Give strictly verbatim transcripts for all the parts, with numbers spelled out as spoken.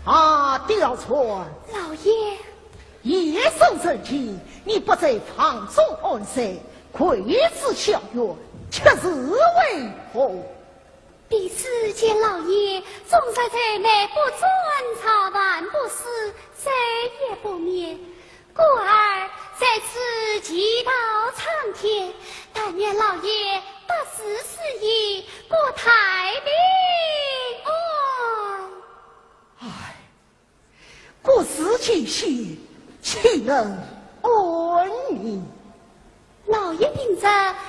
啊，貂蝉。老爷。夜深人静，你不在房中安睡，跪姿小院，却是为何？ 弟子见老爷终日在内不转朝，饭不思，晝夜不眠，故而在此祈祷苍天，但愿老爷百事如意，国泰民安。唉， 国事在先，岂能安宁？老爷平日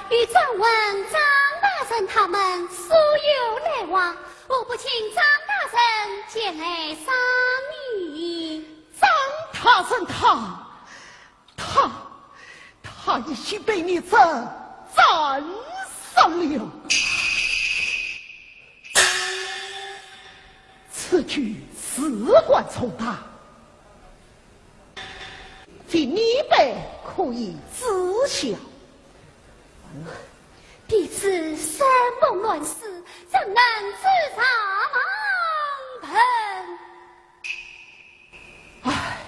与张文、张大人他们素有来往，何不请张大人前来商议？张大人他，他，他已经被你这斩杀了。 此举事关重大，第二杯可以止笑。弟子山崩乱世，怎能自杀忘本？唉，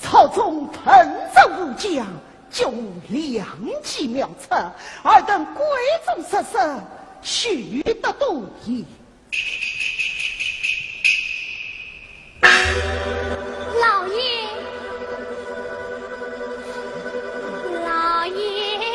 朝中文武武将，皆无良计妙策，尔等闺中失色，休得多言。老爷，老爷呀！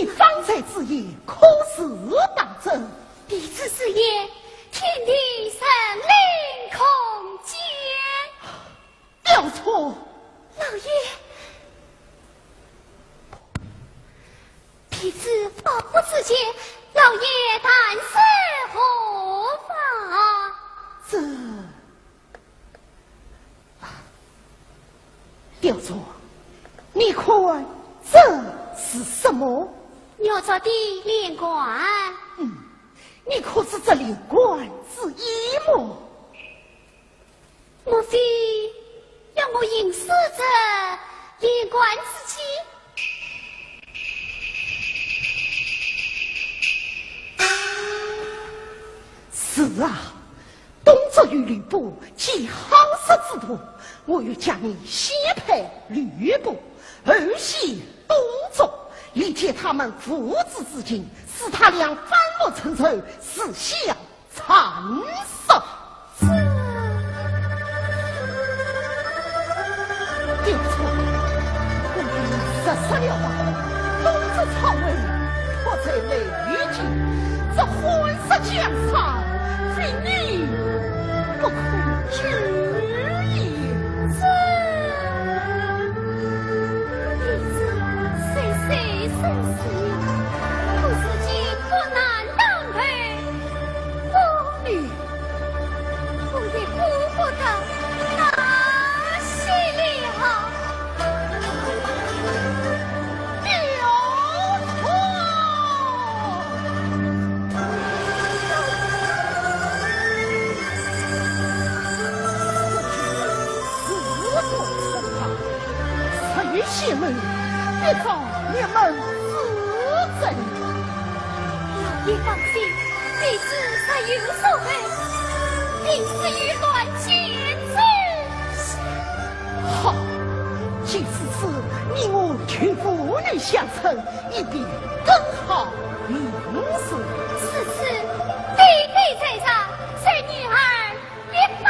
方才之言可是当真？弟子之言，天地神灵空间。 不要错。老爷，弟子放不之间，老爷但是何法？这，啊，不要错，你看这是什么？玉镯的连环。嗯，你可知这连环之意么？ 莫非要我吟诗这连环之计？是啊，董卓与吕布既好色之徒，我欲将你先配吕布，后献董卓，以解他们父子之情，使他俩反目成仇，自相 惨杀。这，不错，我已实说了吧，董卓曹魏，迫在眉睫，这汉室江山，非你不可取也。这，弟子虽虽生死，可是今不难当头。 我也顾不得那些了。谁先来？别遭你们自责。老爷放心， 弟子若有所为，定是与乱前去。好，既如此，你我就父女相称，以便更好行事。此事弟弟在上，受女儿 一拜。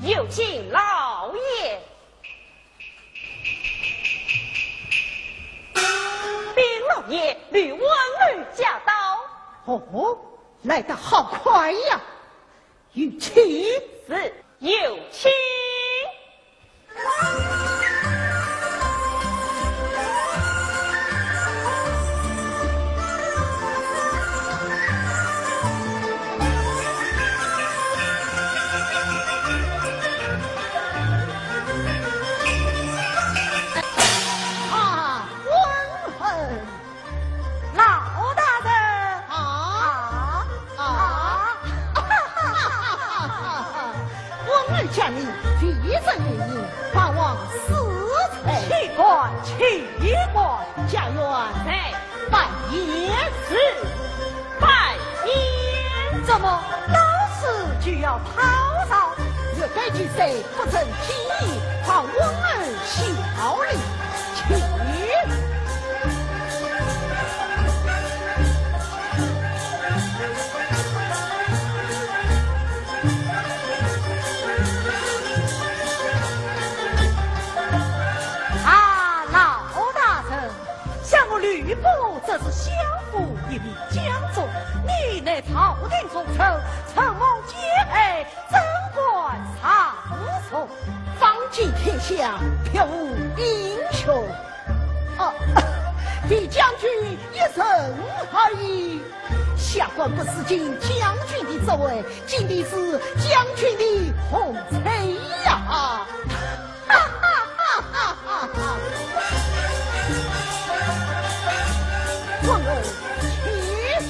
有请老爷。禀老爷，吕王后驾到。哦，来得好快呀！ 有请。是，有请。啊，王后。 老大人。啊，啊，啊。我儿家里非人原因，发王死罪。岂敢，岂敢。家院。在。拜唁。是，拜唁。怎么到此就要讨饶？这个就是 不成敬意，还望恩效力，请。啊，老大人，想我吕布只是骁虎一名将军，你乃朝廷重臣，承蒙节哀， 怎敢上诉？方今天下别无英雄。哦，唯将军一人而已。下官不是尽将军的职位，尽的是将军的风采呀！哈哈哈哈哈！王后，请。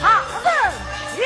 大人，请。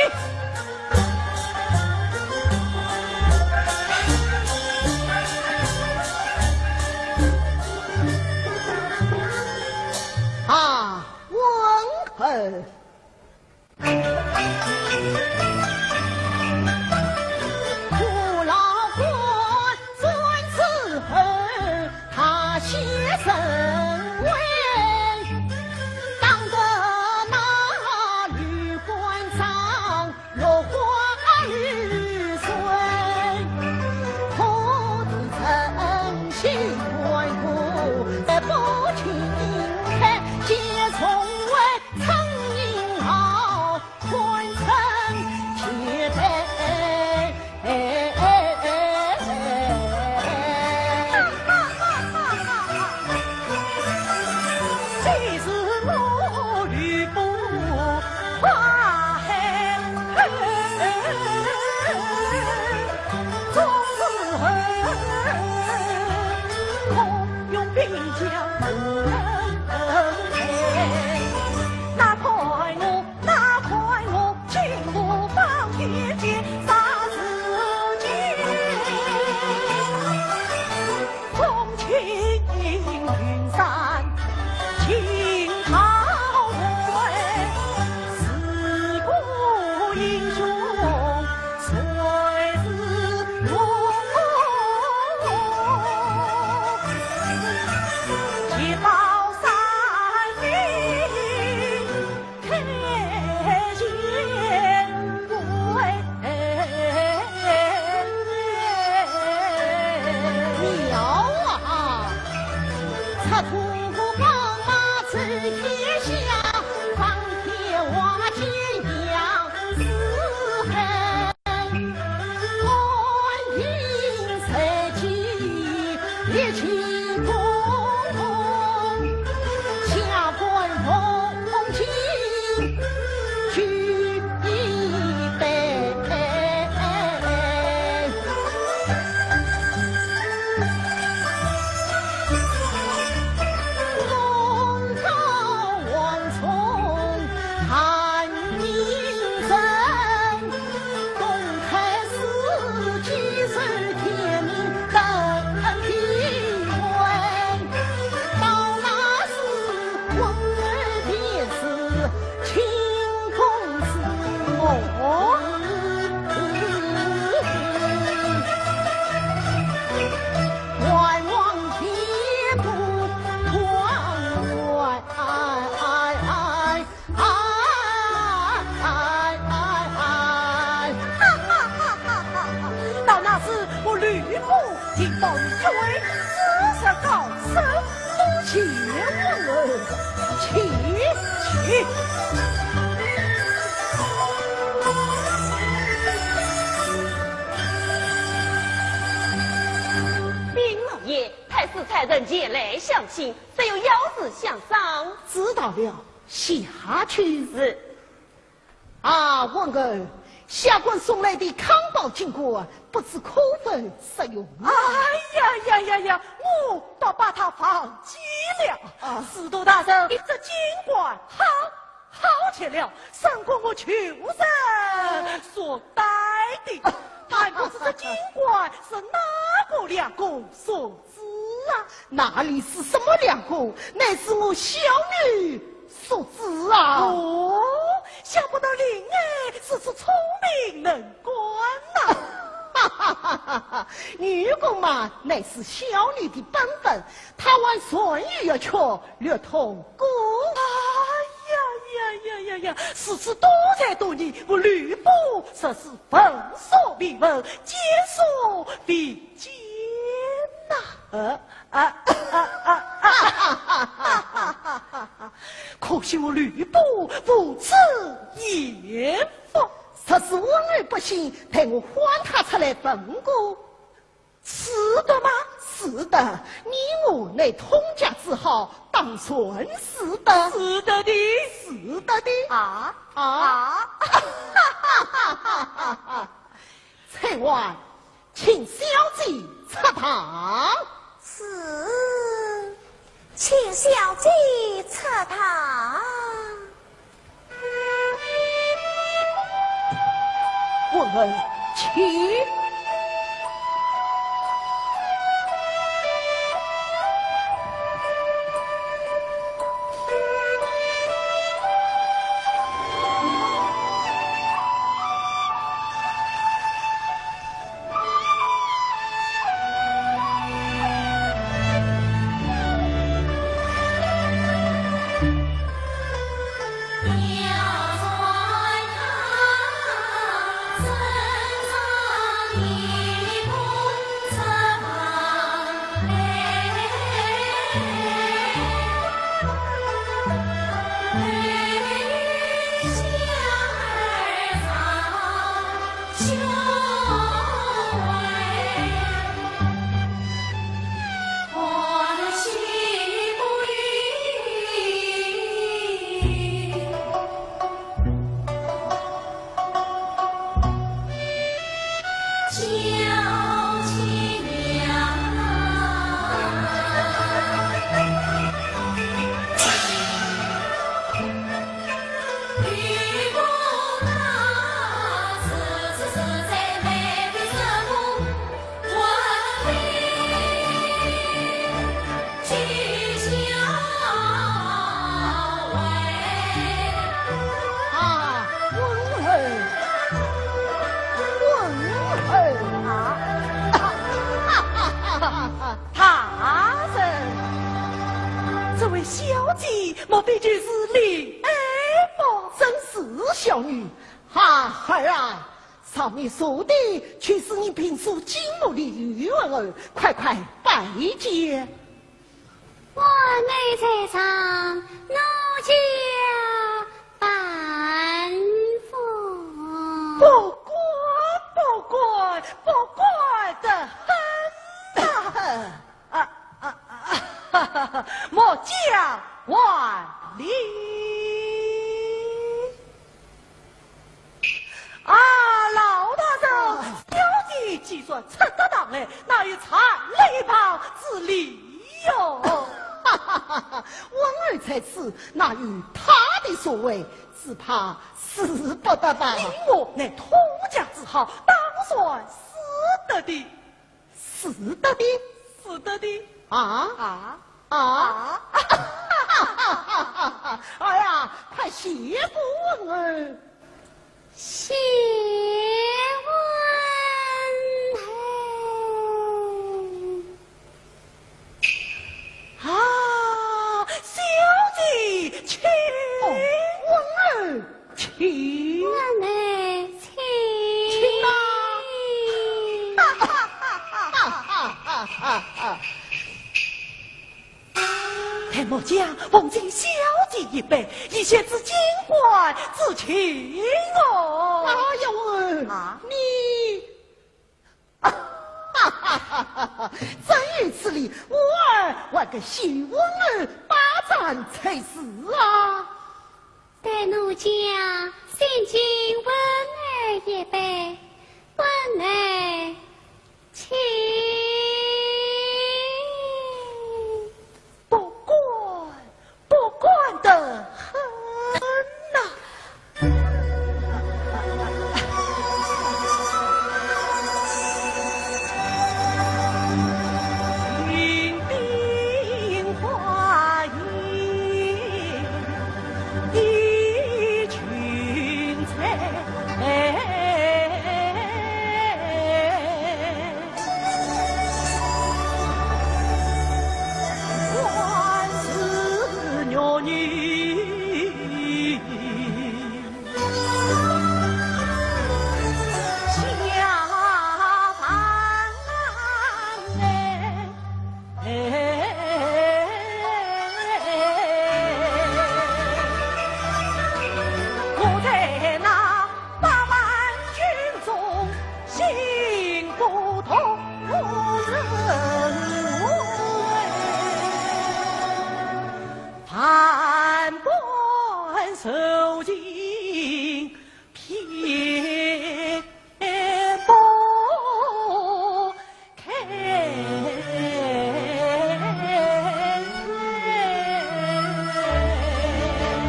到那时，我吕布定保你一回，四十高升，多谢皇后，请起。禀老爷，太师差人前来相请，说有要事相商。知道了，下去。是。 啊，皇后，下官送来的康宝金冠，不知可否实用？哎呀呀呀呀，我倒把它忘记了。啊。司徒大人，这金冠好，好极了，胜过我旧时所戴的。但不知这金冠是哪个良公所赐啊？哪里是什么良公，乃是我小女 所赐啊。哦，想不到令爱如此聪明能干呐。哈哈哈哈哈！女工嘛，乃是小女的本分，她还善于乐曲，略通古。哎呀呀呀呀呀，如此多才多艺，我吕布实是闻所未闻，见所未见呐。呃，啊，啊，啊，啊，哈哈哈哈哈哈！ 可惜我吕布无此言福。若是皇后不信，待我唤他出来问过。是的吗？是的，你我乃通家之好，当然是的。是的的。是的的。啊？啊？啊？哈哈哈哈哈哈！ 丫鬟，请小姐出堂。是，请小姐出堂。文文，请。 啊，文文，文文啊！大人，这位小姐莫非就是令爱不？正是，小女。啊，孩儿啊，上面坐的就是你平素敬慕的吕文儿，快快拜见。官儿在上，奴家拜服。不敢，不敢，不敢得很呐。啊，啊，啊，哈哈哈，末将还礼。啊，老大人，小姐既然出得堂来，哪有站了一旁之理哟？哈哈哈哈，温儿在此，哪有他的所为？只怕使不得吧。你我乃通家之好，当然使得的。使得的？使得的。啊？啊？啊？啊？哎呀，快谢过温儿。谢恩。啊，小姐，请。哦，温儿，请。我来请。请啊。哈哈哈哈哈哈！ 待末将奉敬小姐一杯，以谢至今晚之情哦。哎呦喂，啊？你，哈哈哈哈哈！真有此理，我儿还该谢恩儿把盏才是啊。待奴家先敬温儿一杯，温儿 请。不敢，不敢得很呐。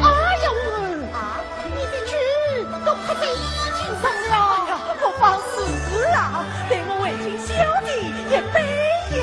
哎呀，我儿啊，你的酒都喝醉精神了。哎呀，不妨事啊，待我为敬小姐一杯呀。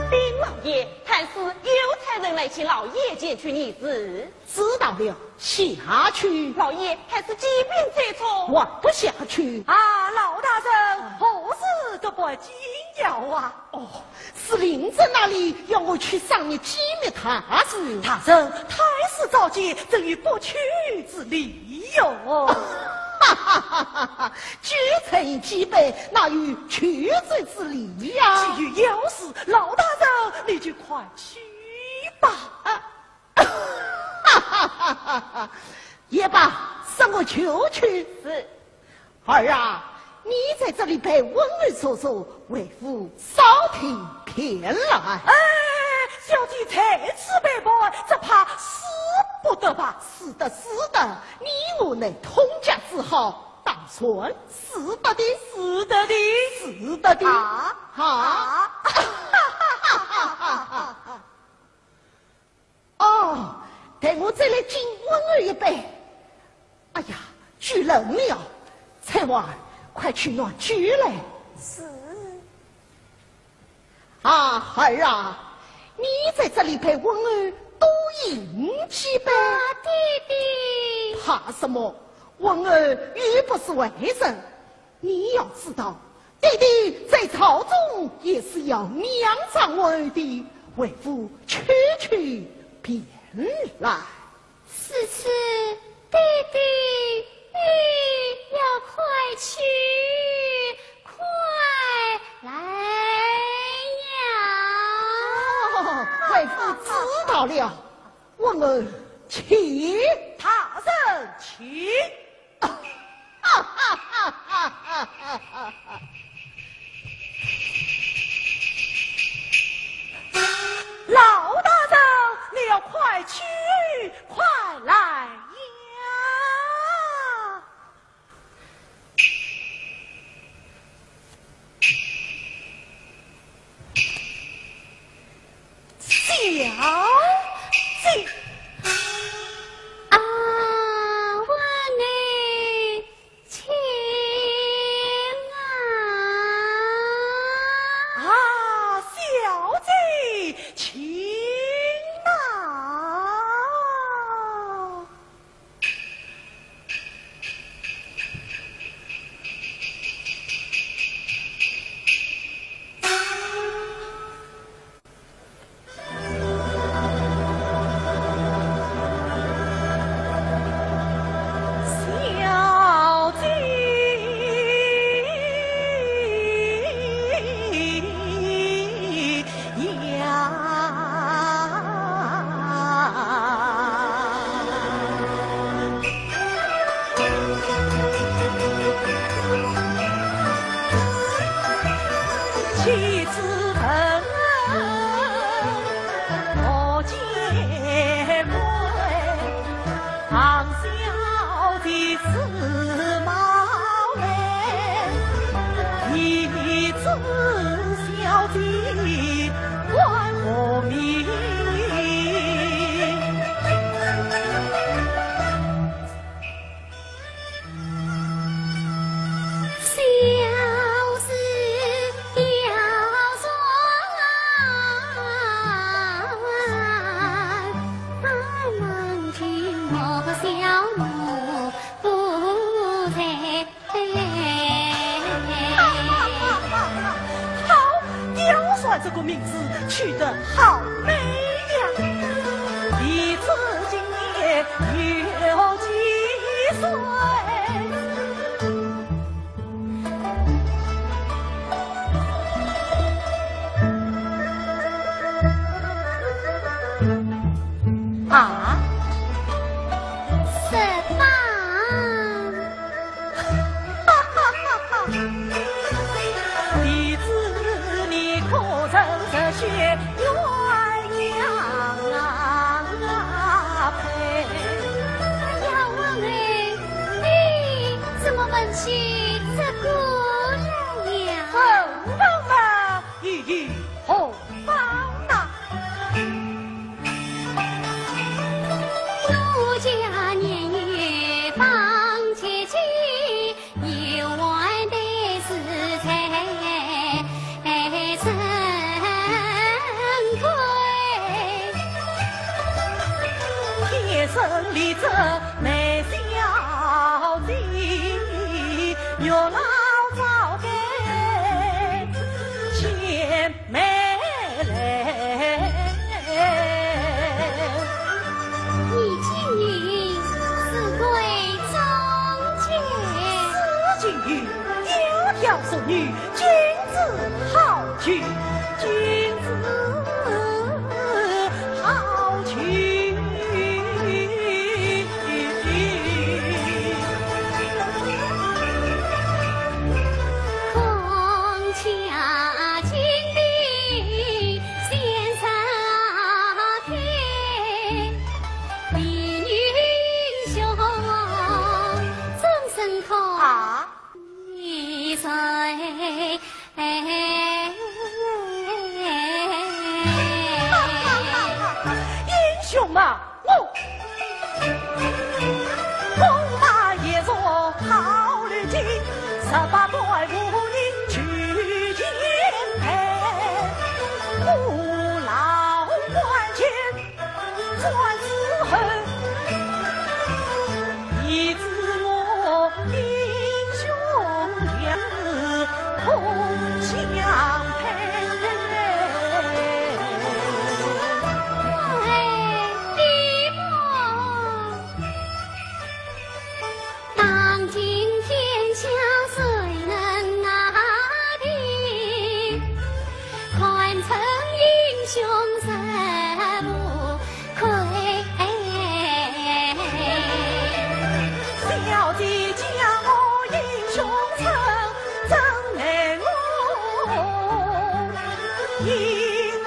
禀老爷，探司有差人来请老爷前去议事。 知道了，下去。老爷，还是几遍催促。还不下去。啊，老大人，何事这般惊叫啊？哦，是令尊那里要我去赏你几粒大字。大人，太师召见，怎有不去之理哟？哈哈哈哈哈！既然已备，哪有拒绝之理呀？既有要事，老大人，你就快去吧。啊， 哈哈哈哈哈！也罢，让我就去。是。儿啊，你在这里陪温儿坐坐，为父稍停便来。哎，小姐在此陪伴，只怕使不得吧？使得，使得，你我乃通家之好，打算？是的的。是的的。是的的。啊？啊？哦，待我再来敬温儿一杯。哎呀，酒冷了，翠花，快去拿酒来。是。 啊，孩儿啊，你在这里陪温儿多饮几杯。啊，爹爹。怕什么？温儿又不是外人。你要知道，爹爹在朝中也是要仰仗温儿的，为父去去便来。 此次爹爹，你要快去快来呀。哦，为父知道了。我们请。大人请。老大人，你要快去快来呀。小姐。啊，我呢？ 请啊。啊，小姐，请啊。 小姐呀。 好，貂蝉这个名字取得好美呀！你自今年有几岁？ 啊？十八。哈哈哈哈！弟子你可曾实现鸳鸯配？哎呀，文儿，你怎么问起这个来呀？ 意欲何方呐？奴家年幼方及笄，游玩的自在珍贵。天生丽质美小姐， 月老早该见美来。你今日是贵中见。此景遇，窈窕淑女，君子好逑，君子好逑。 啊，英雄嘛，我风马也若好绿金，十八般武艺去兼备，我老关前 转之后，以致我英雄也是空相配。哎，你我 当今天下谁能拿定？堪称英雄实无愧。小姐将我英雄称，怎奈我英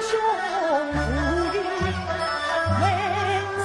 雄无力，没人陪。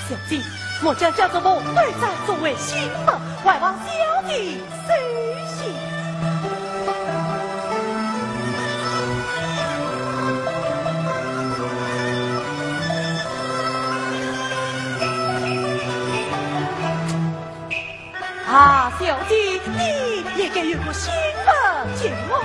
小姐，我将家族墓改葬作为新墓，还望小姐 啊，小姐，你也该有个新的情况啊。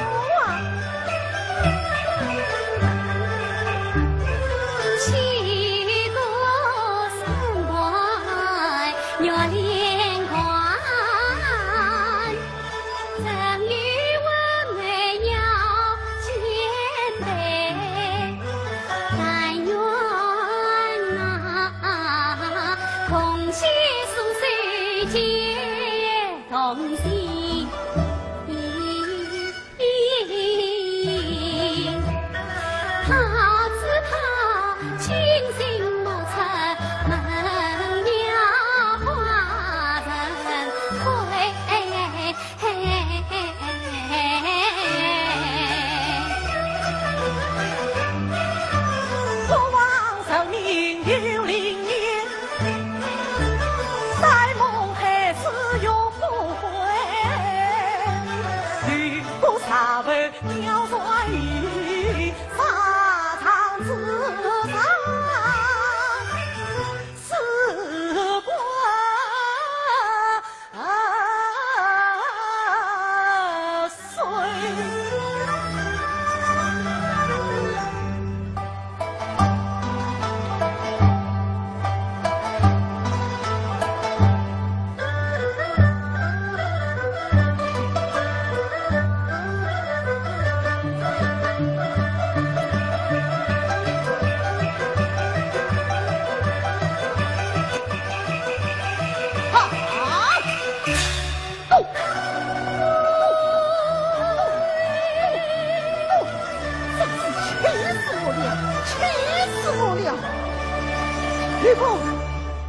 刘峰，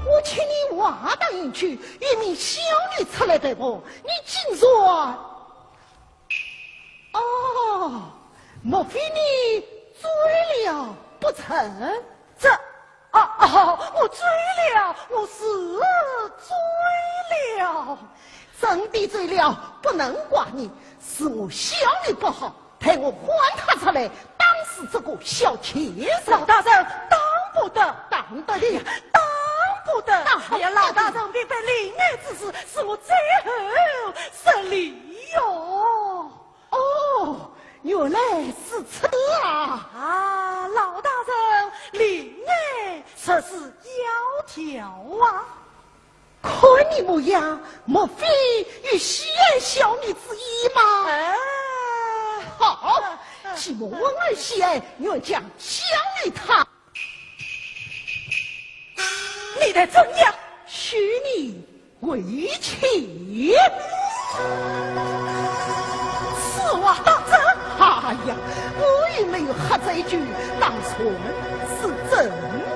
我请你话当一句，一名小女出来陪我，你竟然……哦，莫非你醉了不成？这……哦，哦，我醉了，我是醉了。真的醉了，不能怪你，是我小女不好， 待我唤她出来，打死这个小贱人。老大人，打不得。打得的。打不得。打不得。哎呀，老大人明白令爱之事，是我最后失礼哟。哦，原来如此啊。啊，老大人，令爱实是窈窕啊。 看你模样，莫非有喜爱小女之意吗？哎。好，既蒙恩儿喜爱，愿将小女她你待怎样？许你为妻。此话当真？哎呀，我又没有喝醉酒，当然是真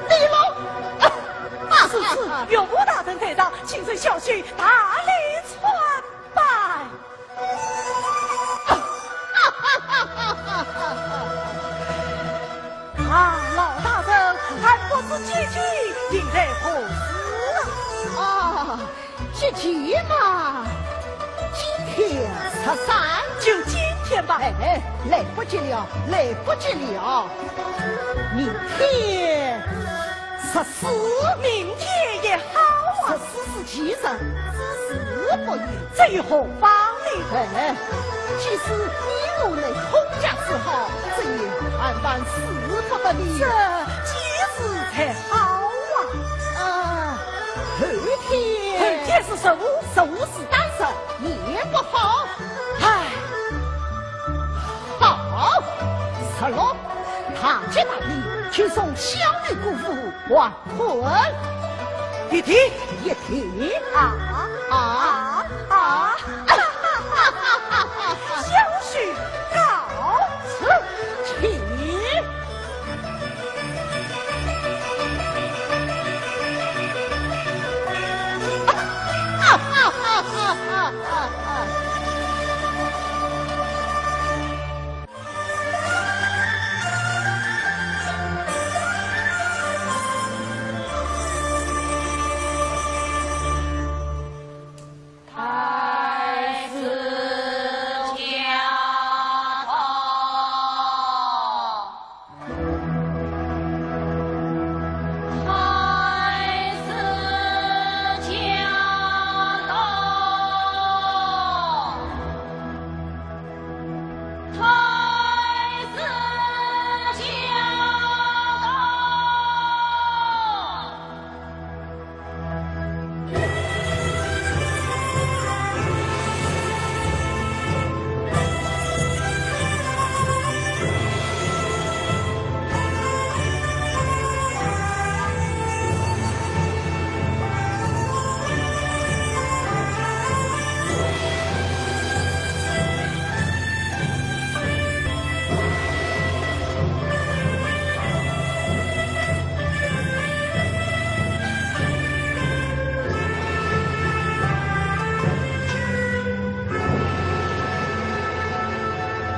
的喽。 此事岳父大人在上，请受小婿大礼参拜。啊，老大人，俺不知姐姐定在何时啊？啊，姐姐嘛，今天十三。就今天吧。哎，来不及了，来不及了，明天。 十四。明天也好啊。十四是吉日，子时不宜。这又何妨呢？哎，既是你我能通家之好，这也谈谈使不得的。这吉日才好啊。啊，后天。后天是十五。十五是单日，也不好。唉。 好，十六，大吉大利，就送小女过府还魂。一定，一定。啊，啊，啊，啊！小婿告辞。请。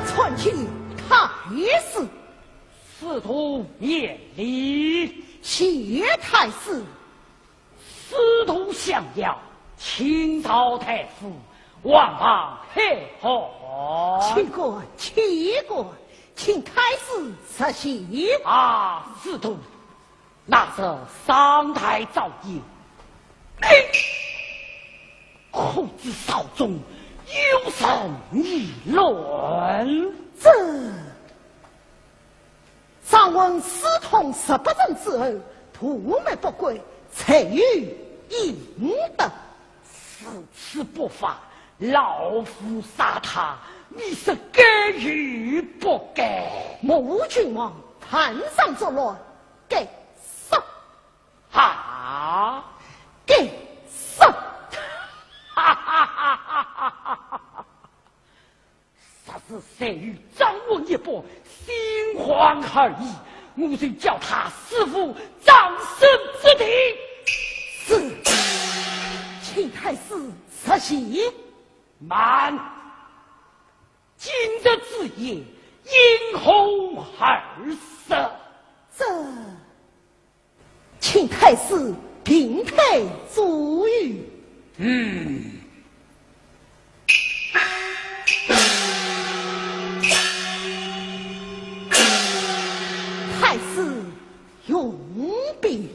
参见太师。 司徒免礼。谢太师。司徒相邀，请到太师，王旁开案。岂敢，岂敢，请太师入席。啊，司徒，那是商台早宴，哎，可知朝中有人议论？这 常闻私通十八人之后，图谋不轨，才有应得。如此不法，老夫杀他，你说该与不该？莫误君王犯上作乱，该杀。啊？该杀。哈哈哈哈哈哈！ 若是再与张文一般心怀二意，我就叫他死无葬身之地。太师，这些……慢！今日之宴，因何而设？这……请太师平退左右。嗯。太师容禀。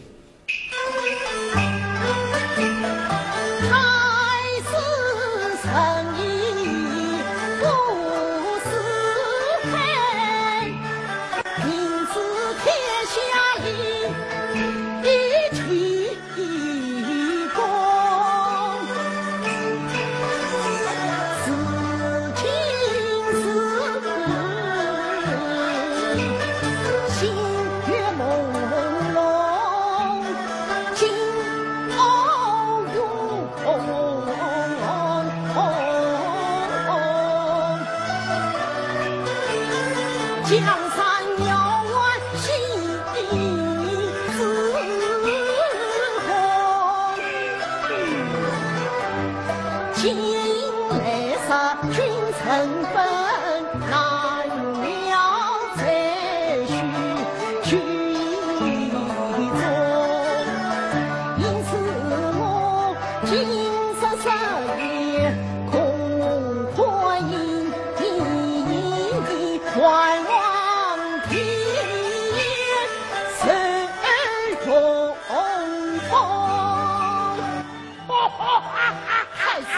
太师，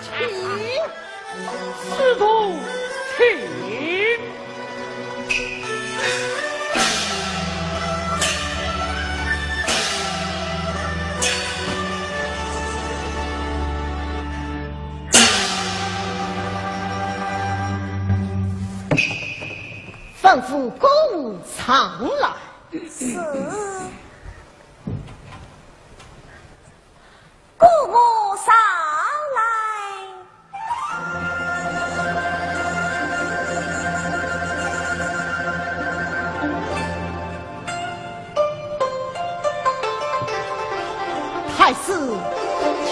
请。 师徒，请。吩咐歌舞上来。是。 歌舞上来。太师，请。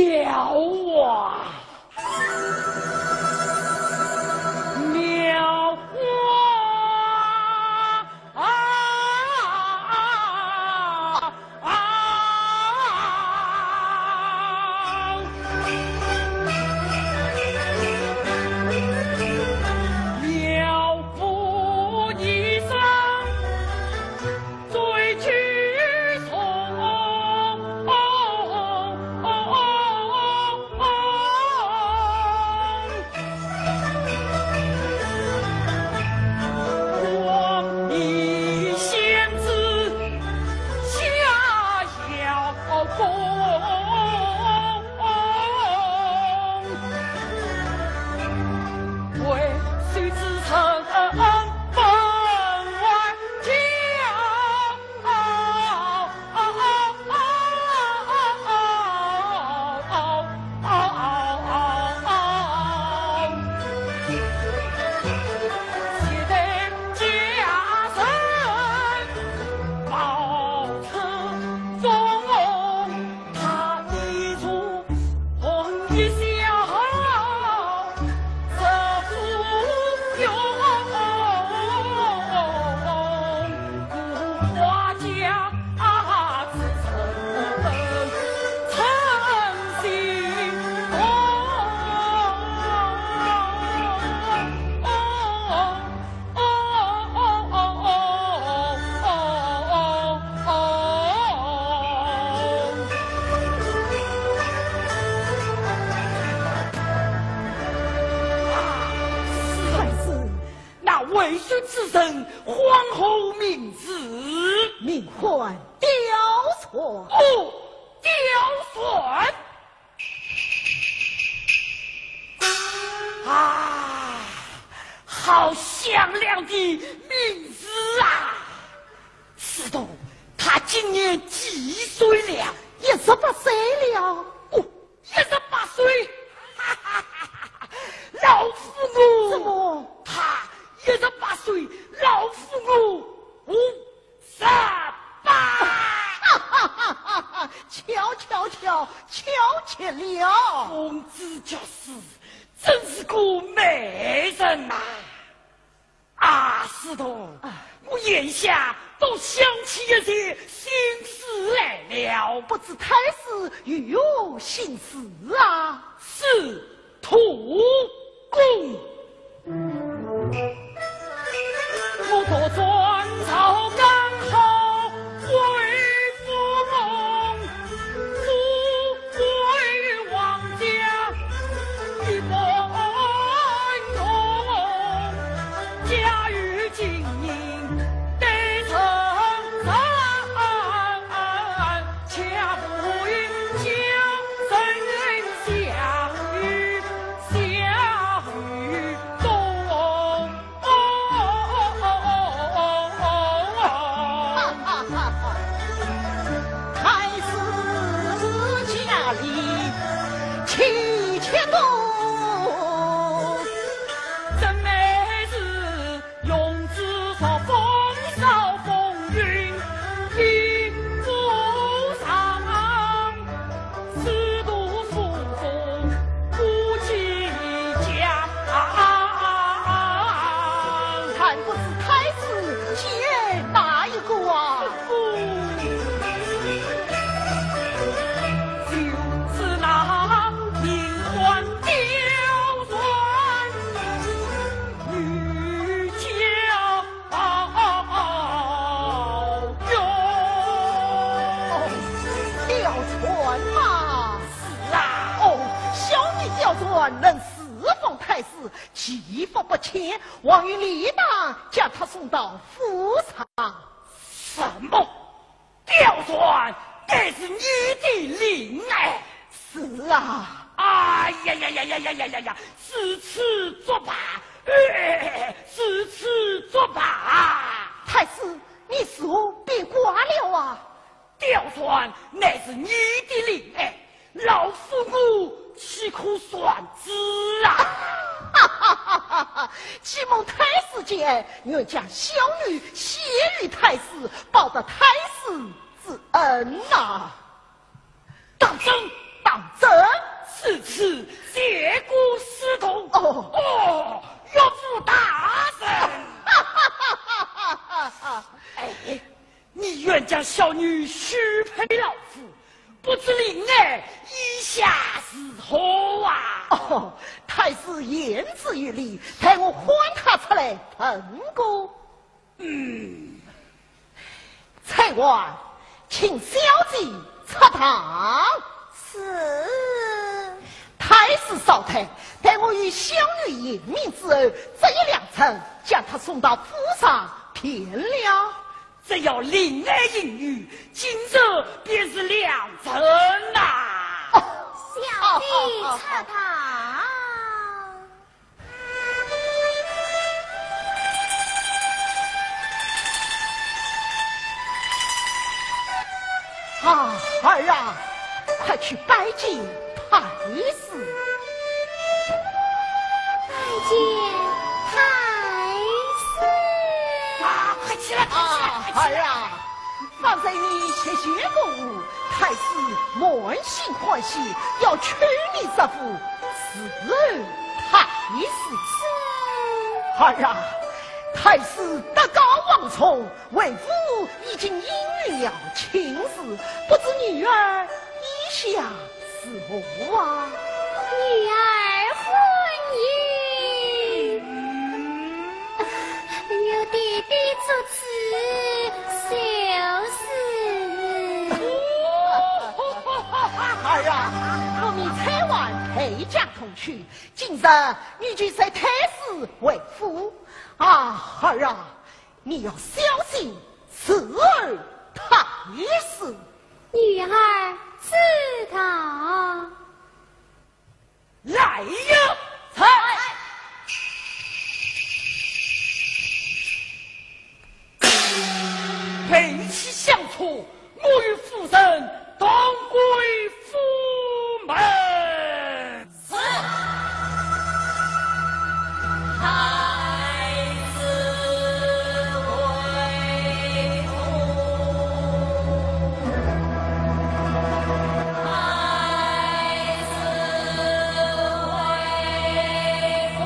妙啊！妙啊！啊！啊！妙不可言。 最举重。光以仙子下效功。 为谁之臣分外骄傲。谁得家人报此忠。 他一出红衣笑，这不用。花家之臣称心痛。 但是那为首之人，唤何名字？名唤刁钻。哦，刁钻。 啊，好响亮的名字啊！司徒，他今年几岁了？一十八岁了。哦，一十八岁？哈哈哈哈！老夫我……怎么？他一十八岁，老夫我五十八。哈哈哈哈！巧巧巧，巧极了。公子就是，真是个美人呐！啊，司徒，啊。我眼下倒想起一些心事来了。不知太师有何心事啊？司徒公。 我独专朝刚好归父母，富贵王家一般用，家有金银得成山，恰不应将人下雨下雨冬。 哈哈哈哈！太师家里妻妾多，怎奈是用之着风骚风云比不上。 司徒府中夫妻家。但不知太师拣哪一个啊？就是那名唤刁钻女家。 哦哟，刁钻嘛。是啊。哦，小女刁钻能侍奉太师，其福不浅，王爷理当将她送到府上。什么？刁钻，乃是你的令哎？是啊。哎呀呀呀呀呀呀呀呀！ 如此作罢，哎，如此作罢。太师，你是否变卦了啊？刁钻，乃是你的令哎，老夫我岂可传旨啊？哈哈哈哈哈！既蒙太师拣，愿将小女献与太师，报答太师之恩呐。 当真？当真。如此，结果死同。哦。哦，岳父大人。哎，你愿将小女许配老夫，不知令爱意下如何啊？哦，太师言之有理，待我唤她出来问过。嗯。 丫鬟，请小姐出堂。是。太师少退，待我与小女言明之后，择一良辰，将她送到府上便了。只要令爱应允，今日便是良辰呐。哦，小姐出堂。 啊，儿啊，快去拜见太师。拜见太师。啊，快起来，快起来，啊，快起来！儿啊， 方才你谢谢过我，太师满心欢喜，要娶你这副伺候太师。儿啊，太师德高望重，为父已经应允了亲事，不知女儿意下 是我啊。女儿婚姻，有爹爹做主，就是。儿啊，我命丫鬟备将同去，今日你就随太师回府。啊，儿啊， 你要小心伺候太师。女儿知道。来呀！在。备齐相车，我与夫人同归府门。 是。太子回府，太子回府，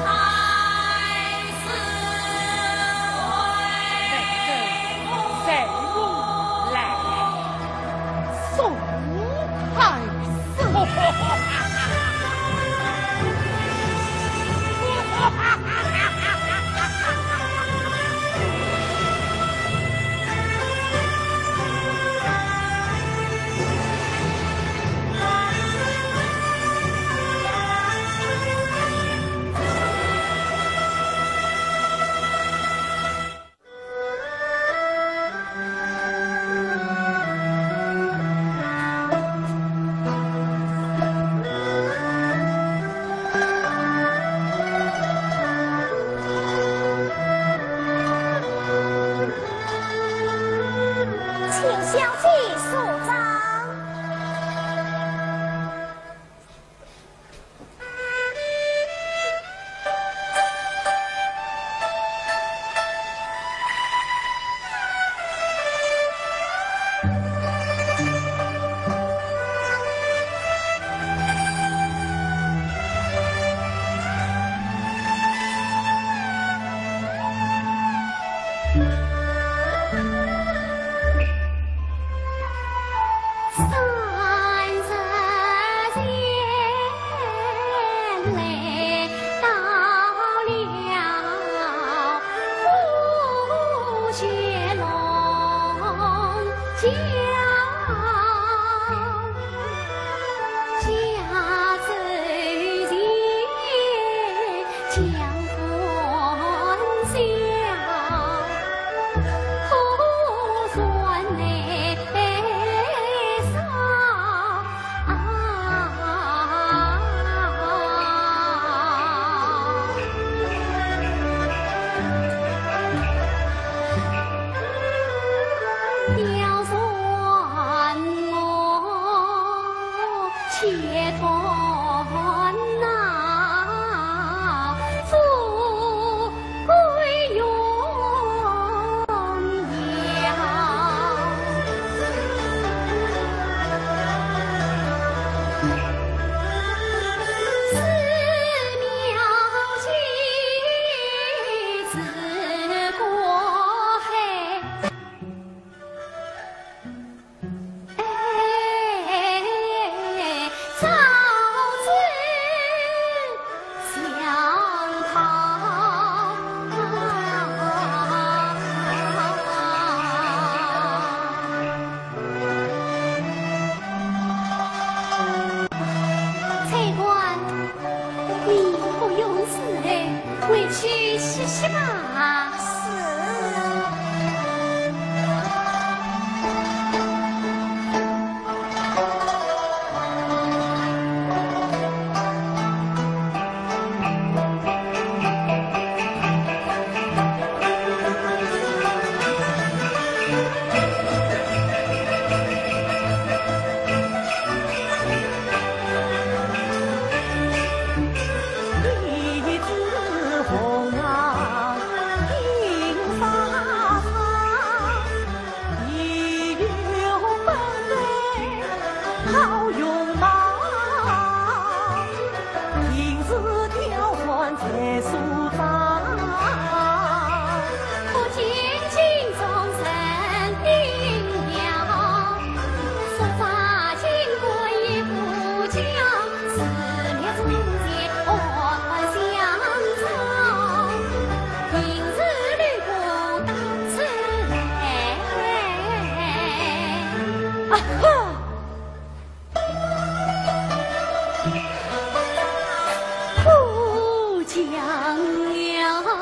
太 子回府。送太师。请小姐收账。 三日前来到了虎穴龙桥，下周前 将军下，可算来上。刁钻我 且断那富贵荣耀。啊，是。啊哈！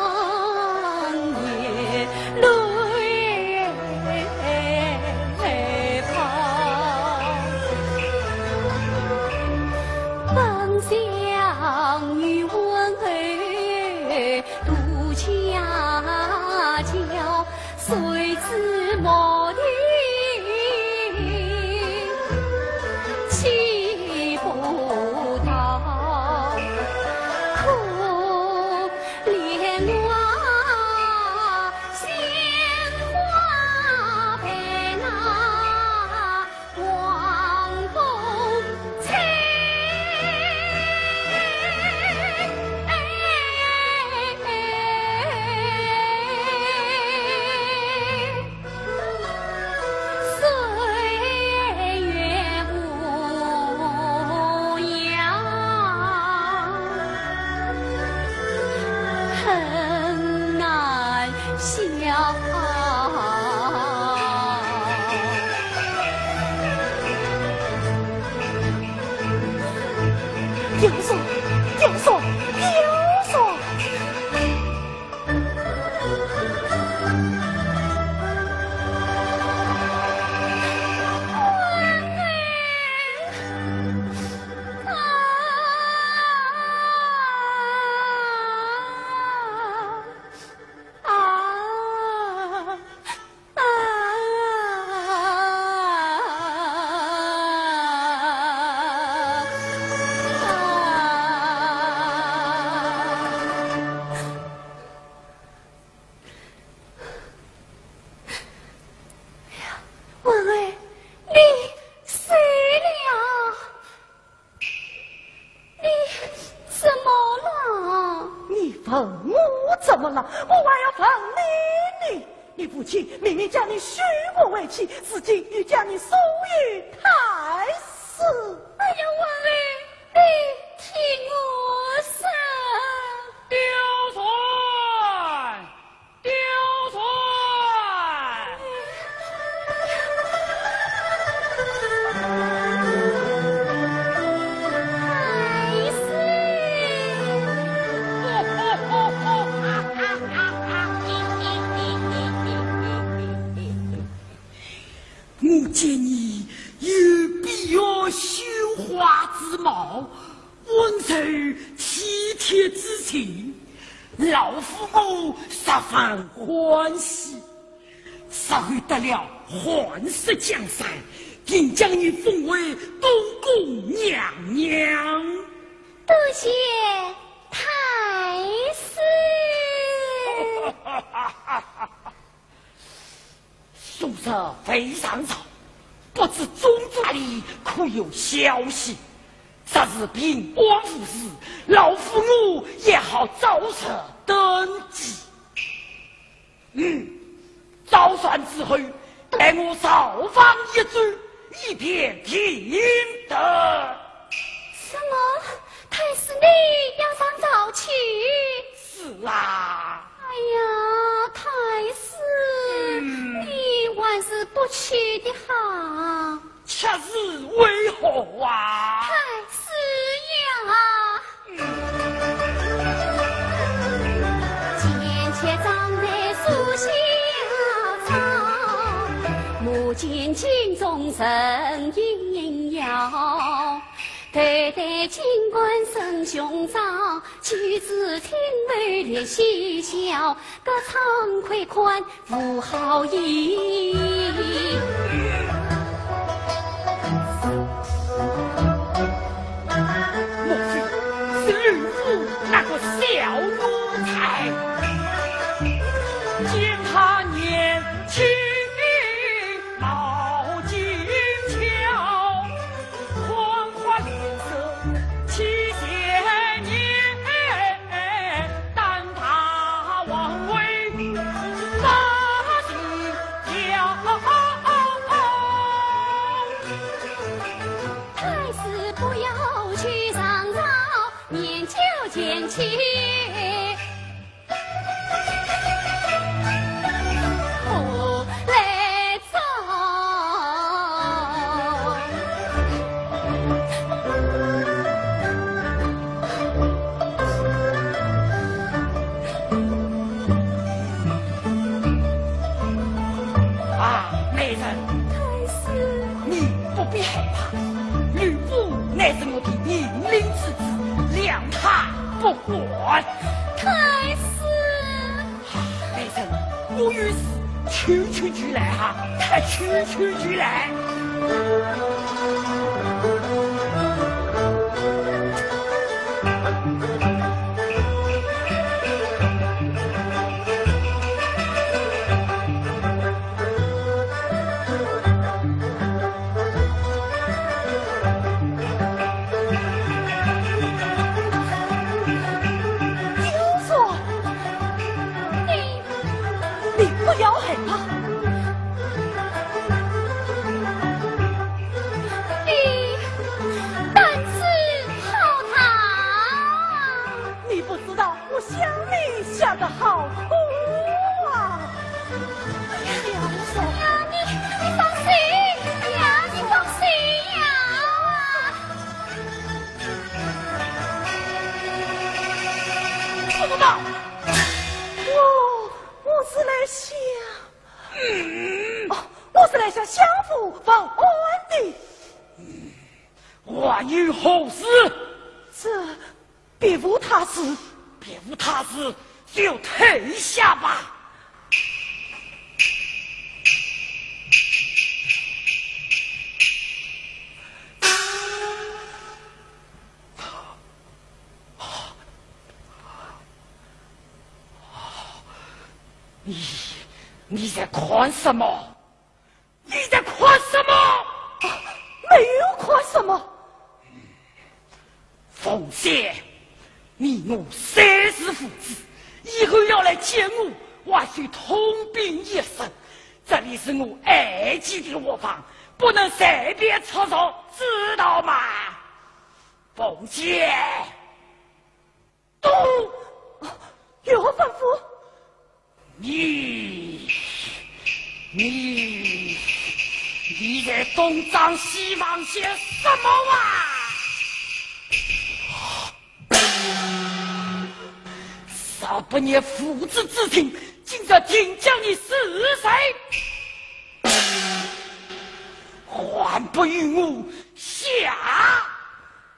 你怎么了？你问我怎么了？我还要问你呢。你父亲明明叫你许我为妻，如今又叫你送与太师。哎呀，文儿，你听我说。刁钻！ 刁钻！我见你有闭月羞花之貌， 温柔体贴之情，老夫我十分欢喜。日后得了汉室江山，定将你封为东宫娘娘。多谢太师。 昨日未上朝，不知宗主那里可有消息？若是平安无事，老夫我也好早日登基。嗯，早饭之后，待我朝房一转，以便停得。什么？太师你要上朝去？是啊。 哎呀，太师，嗯。你还是不去的好。却是为何啊？太师呀！嗯。见金钟神影摇，头戴金冠神胸罩，举止挺拔烈气笑，个长魁宽无好意。莫非是吕布那个小奴才？见他年轻 貌俊俏，黄花脸色气先年，胆大妄为百姓叫。太师不要去上朝，免酒见亲。 不来朝。啊，美人，太师，你不必害怕，吕布乃是我的命令之子，谅他不管。太师。 哎，美人，我有事去去就来哈，哎，去去就来。 你，你不要害怕。你胆子好大。你不知道我想你想得好苦啊。哎呀，你，你放心呀，你放心呀。 怎么办？我，我是来向，嗯，哦，我是来向相府问安的。还有何事？这，别无他事。别无他事，就退下吧。 你，你在看什么？你在看什么？啊，没有看什么。凤仙，你我三世父子，以后要来见我，还需通禀一声。这里是我爱妻的卧房，不能随便出入，知道吗？ 凤姐，都，有何吩咐？你，你，你在东张西望些什么啊？若不念父子之情，今日定将你死罪，还不与我下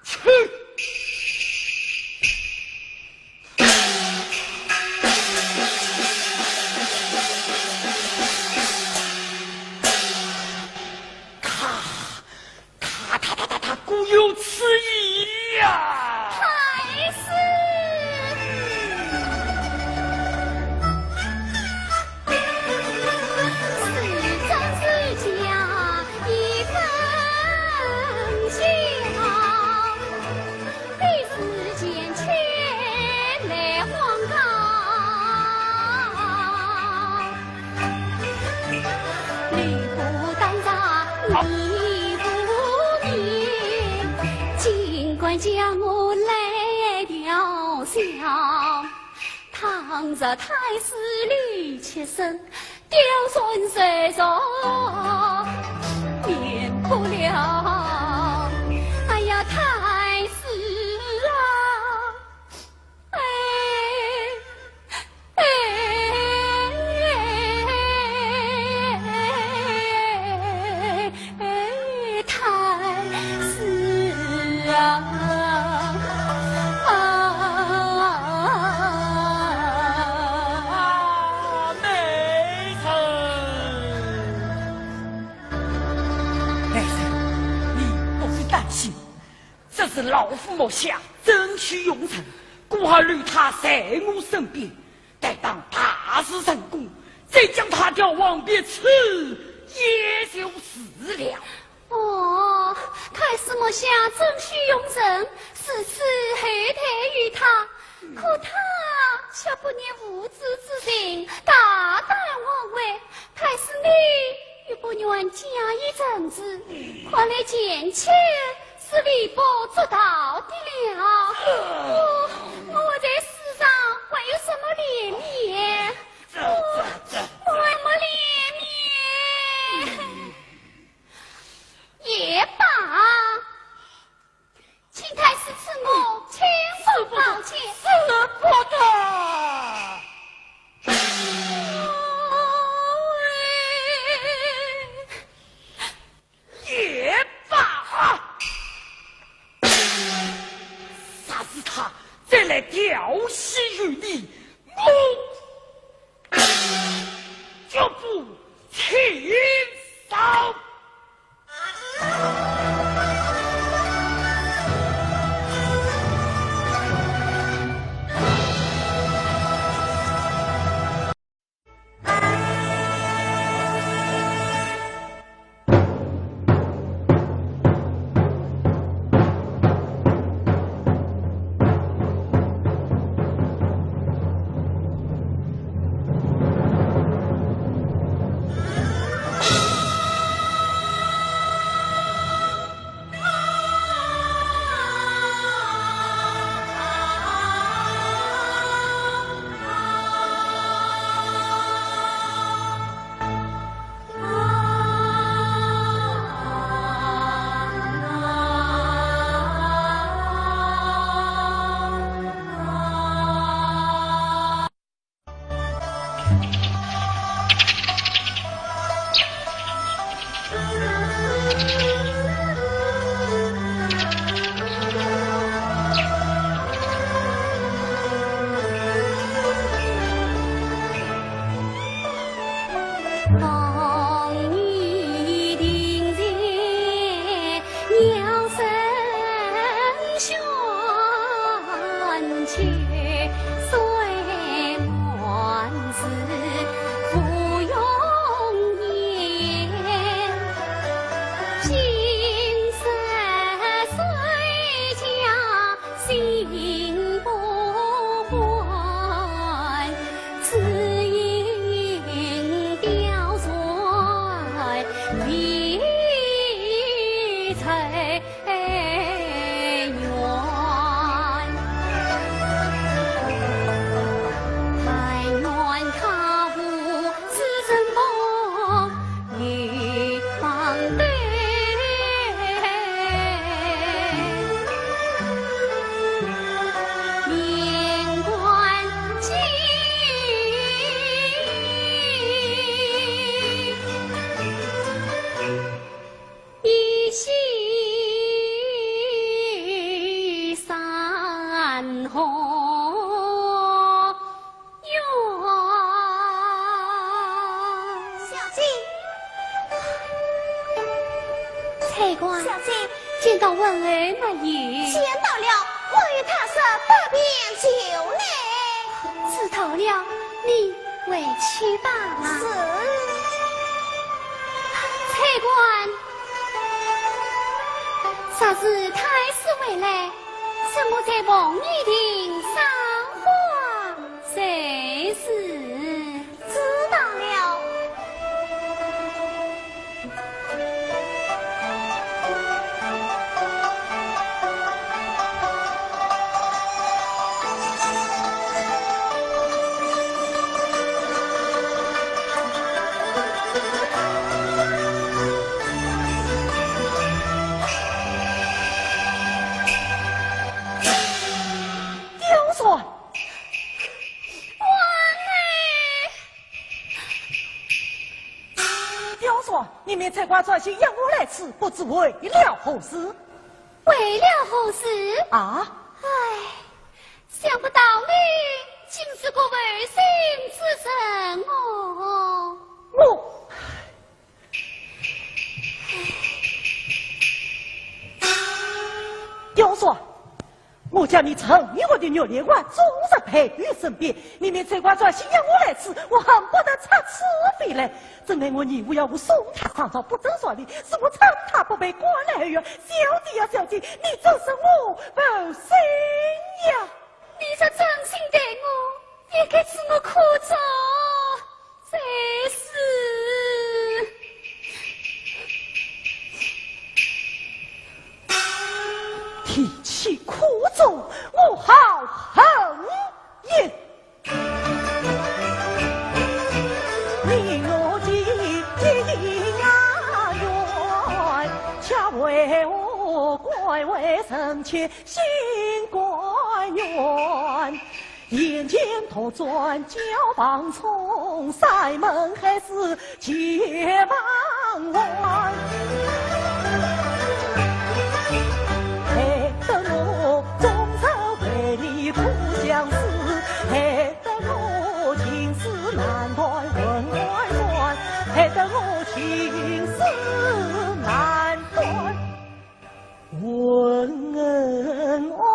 去！他，他，他，他，他，他，他果有此意呀！太师！ 倘若太师离弃身，貂蝉受伤免不了。哎呀，太师啊！哎，哎，是老夫目下正需用人，故而留他在我身边。待当大事成功，再将他调往别处，也就是了。哦，太师目下正需用人，如此厚待于他，可他却不念无知之情，大胆妄为。太师你 又不愿加以惩治，看来前去是微不足道的了。我，我在世上还有什么脸面？我，我还有什么脸面？也罢， 请太师赐我青龙宝剑。使不得。也罢，若是他再来调戏于你，我绝不轻饶。小姐。翠官。小姐。见到文儿没有？见到了，我与他说，不便就来。知道了，你回去吧。是。翠官，若是太师回来， 让我在凤仪亭赏花就是。知道了。 刁钻！王爷！刁钻，你命翠官专心养我来此，不知为了何事？为了何事？啊？唉，想不到你竟是个负心之人哦。我 刁钻，我叫你陈玉华的玉莲花总是陪于身边，明明陈官长想要我来此，我恨不得插翅飞来。真奈我义父要我送他上朝，不准说理，是我称他不配，官来后院，小姐呀小姐，你真是我不心呀！你若真心待我，也该知我苦衷。 才是。提起苦衷，我好恨也。你我情啊远，恰为何官为臣妾心甘愿。 眼前途转交房中，山盟海誓皆忘还。害得我终日为你苦相思，害得我情丝难断魂外乱，害得我情丝难断魂外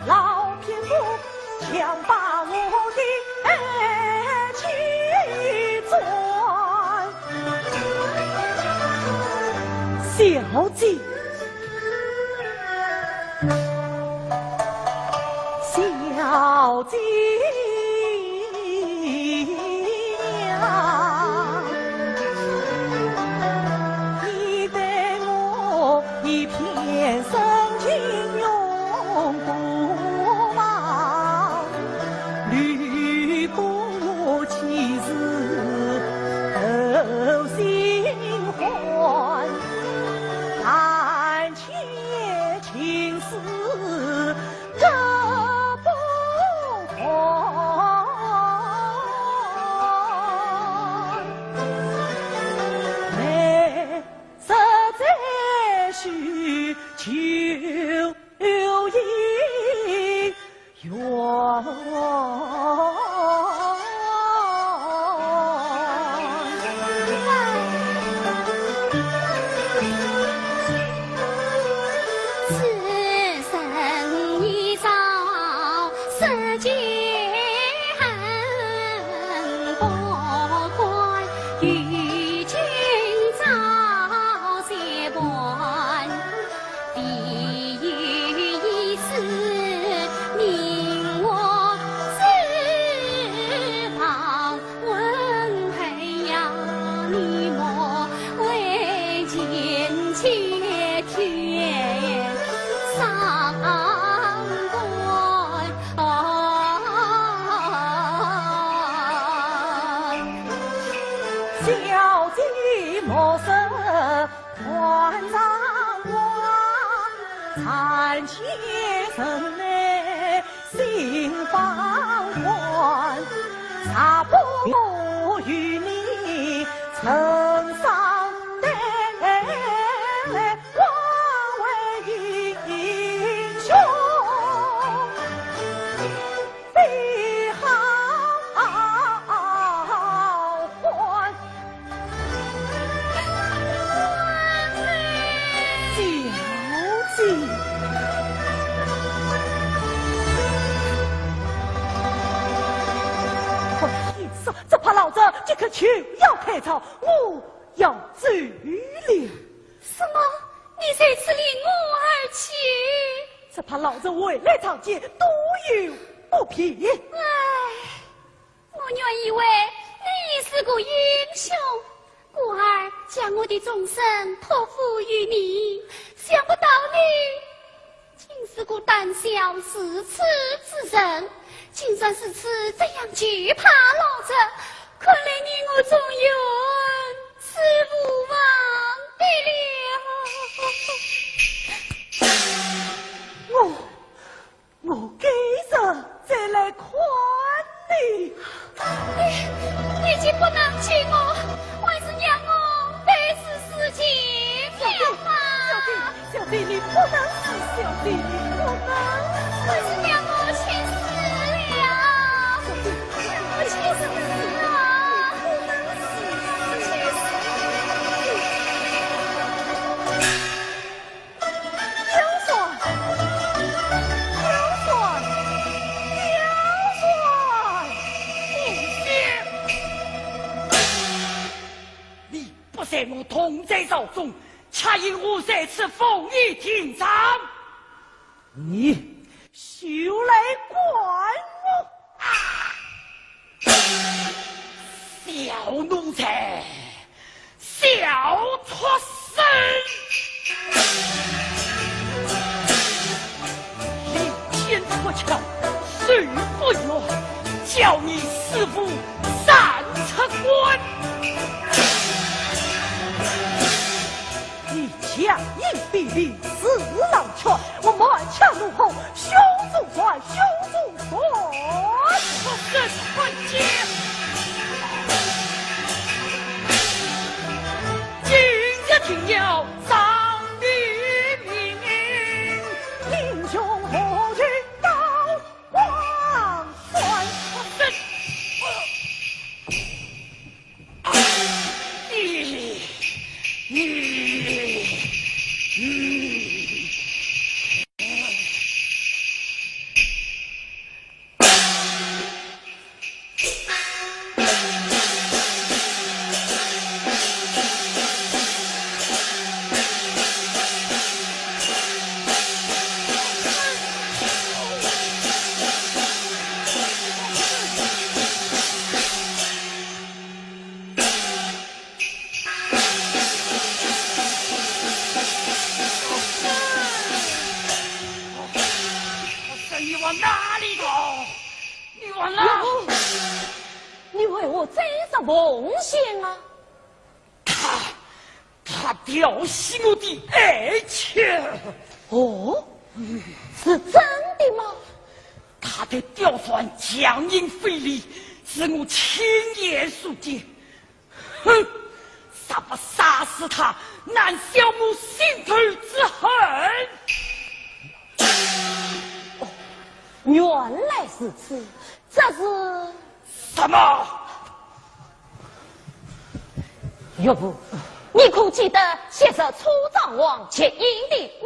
老匹夫，强把我的爱妻转。小姐，小姐呀，你待我 一片深情永不忘，吕布岂是后心欢？暂且情丝割不断。哎， 实在是求一圆。此生一遭，世间 不管，与君朝夕伴，唯有一死，命我自保。问候呀，你莫为贱妾添伤官。 小姐莫说断肠话，暂且忍耐心放宽，若不与你成双对， 化为英雄，非好汉。小姐，快说，只怕老贼即刻就要开朝，我要走了。 什么？你在此离我而去？只怕老贼回来仗剑，多有不便。唉，我原以为你是个英雄，故而将我的终身托付于你，想不到你 竟是个胆小如此之人，竟然如此这样惧怕老贼，看来你我终身是无望的了。我，我改日再来看你。你，你竟不能救我，还是让我被死尸前了吧。小姐，小姐， 小姐，你不能死，小姐，你不能死。可是让我去死了。小姐，让我去死啊！不能死，小姐。刁钻，刁钻，刁钻！不行！ 你不在我同在朝中，却因我在此奉义亭上，你休来管我！啊！小奴才，小畜生！ 利剑出鞘，手不越，叫你死无三尺关。你强硬卑鄙，恃狼缺，我满腔怒火，胸中传，胸中传。畜生，看剑！今日定要 丧你命！英雄何须刀光环。转了。你为何再说凤仙啊？他，他调戏我的爱妾。哦，是真的吗？他的刁钻强硬非礼，是我亲眼所见。 哼，若不杀死他，难消我心头之恨。哦，原来如此，这是……什么？岳父，你可记得昔日楚庄王结义的故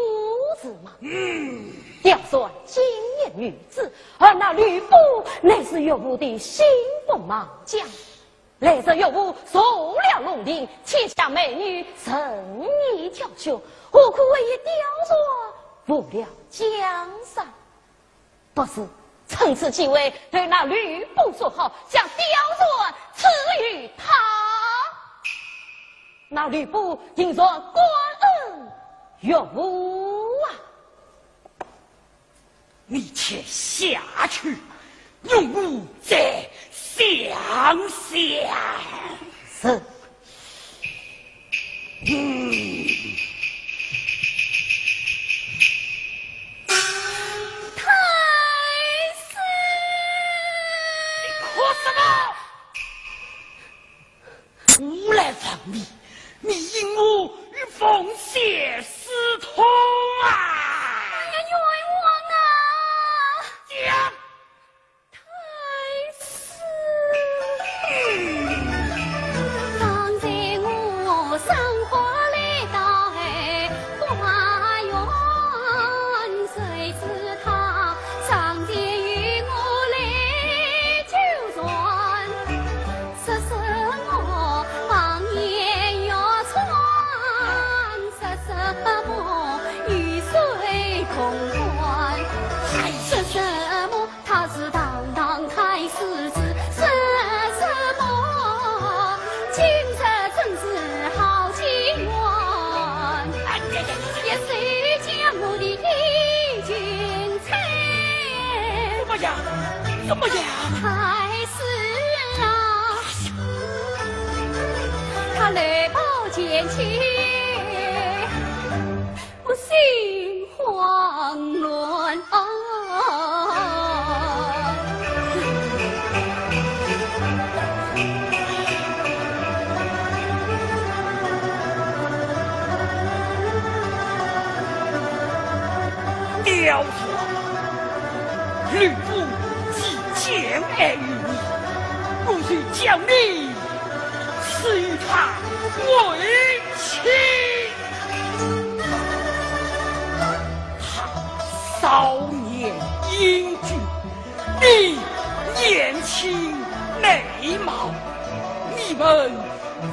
事吗？嗯。刁钻金言玉语，而那吕布乃是岳父的心腹猛将。 来日岳父入了龙庭，天下美女任你教学，何苦为一刁钻误了江山？不如趁此机会，对那吕布说好，将刁钻赐与他。那吕布定然感恩岳父啊。 你且下去，容我再想想。是。嗯。太师！你哭什么？ 我来问你，你因何与凤仙私通啊？哎呀，冤枉啊！讲。太师。方才我生火来到哎花园，谁知他上前与我来纠缠。 说什么王爷要穿，说什么与谁同欢，说什么他是堂堂太师子，说什么今日真是好机缘，也谁将我的衣裙 怎么样？怎么样？太师啊，他来报前去，我心慌乱啊。 刁钻，吕布既将爱于你，我就将你赐与他为妻。他少年英俊，你年轻美貌，你们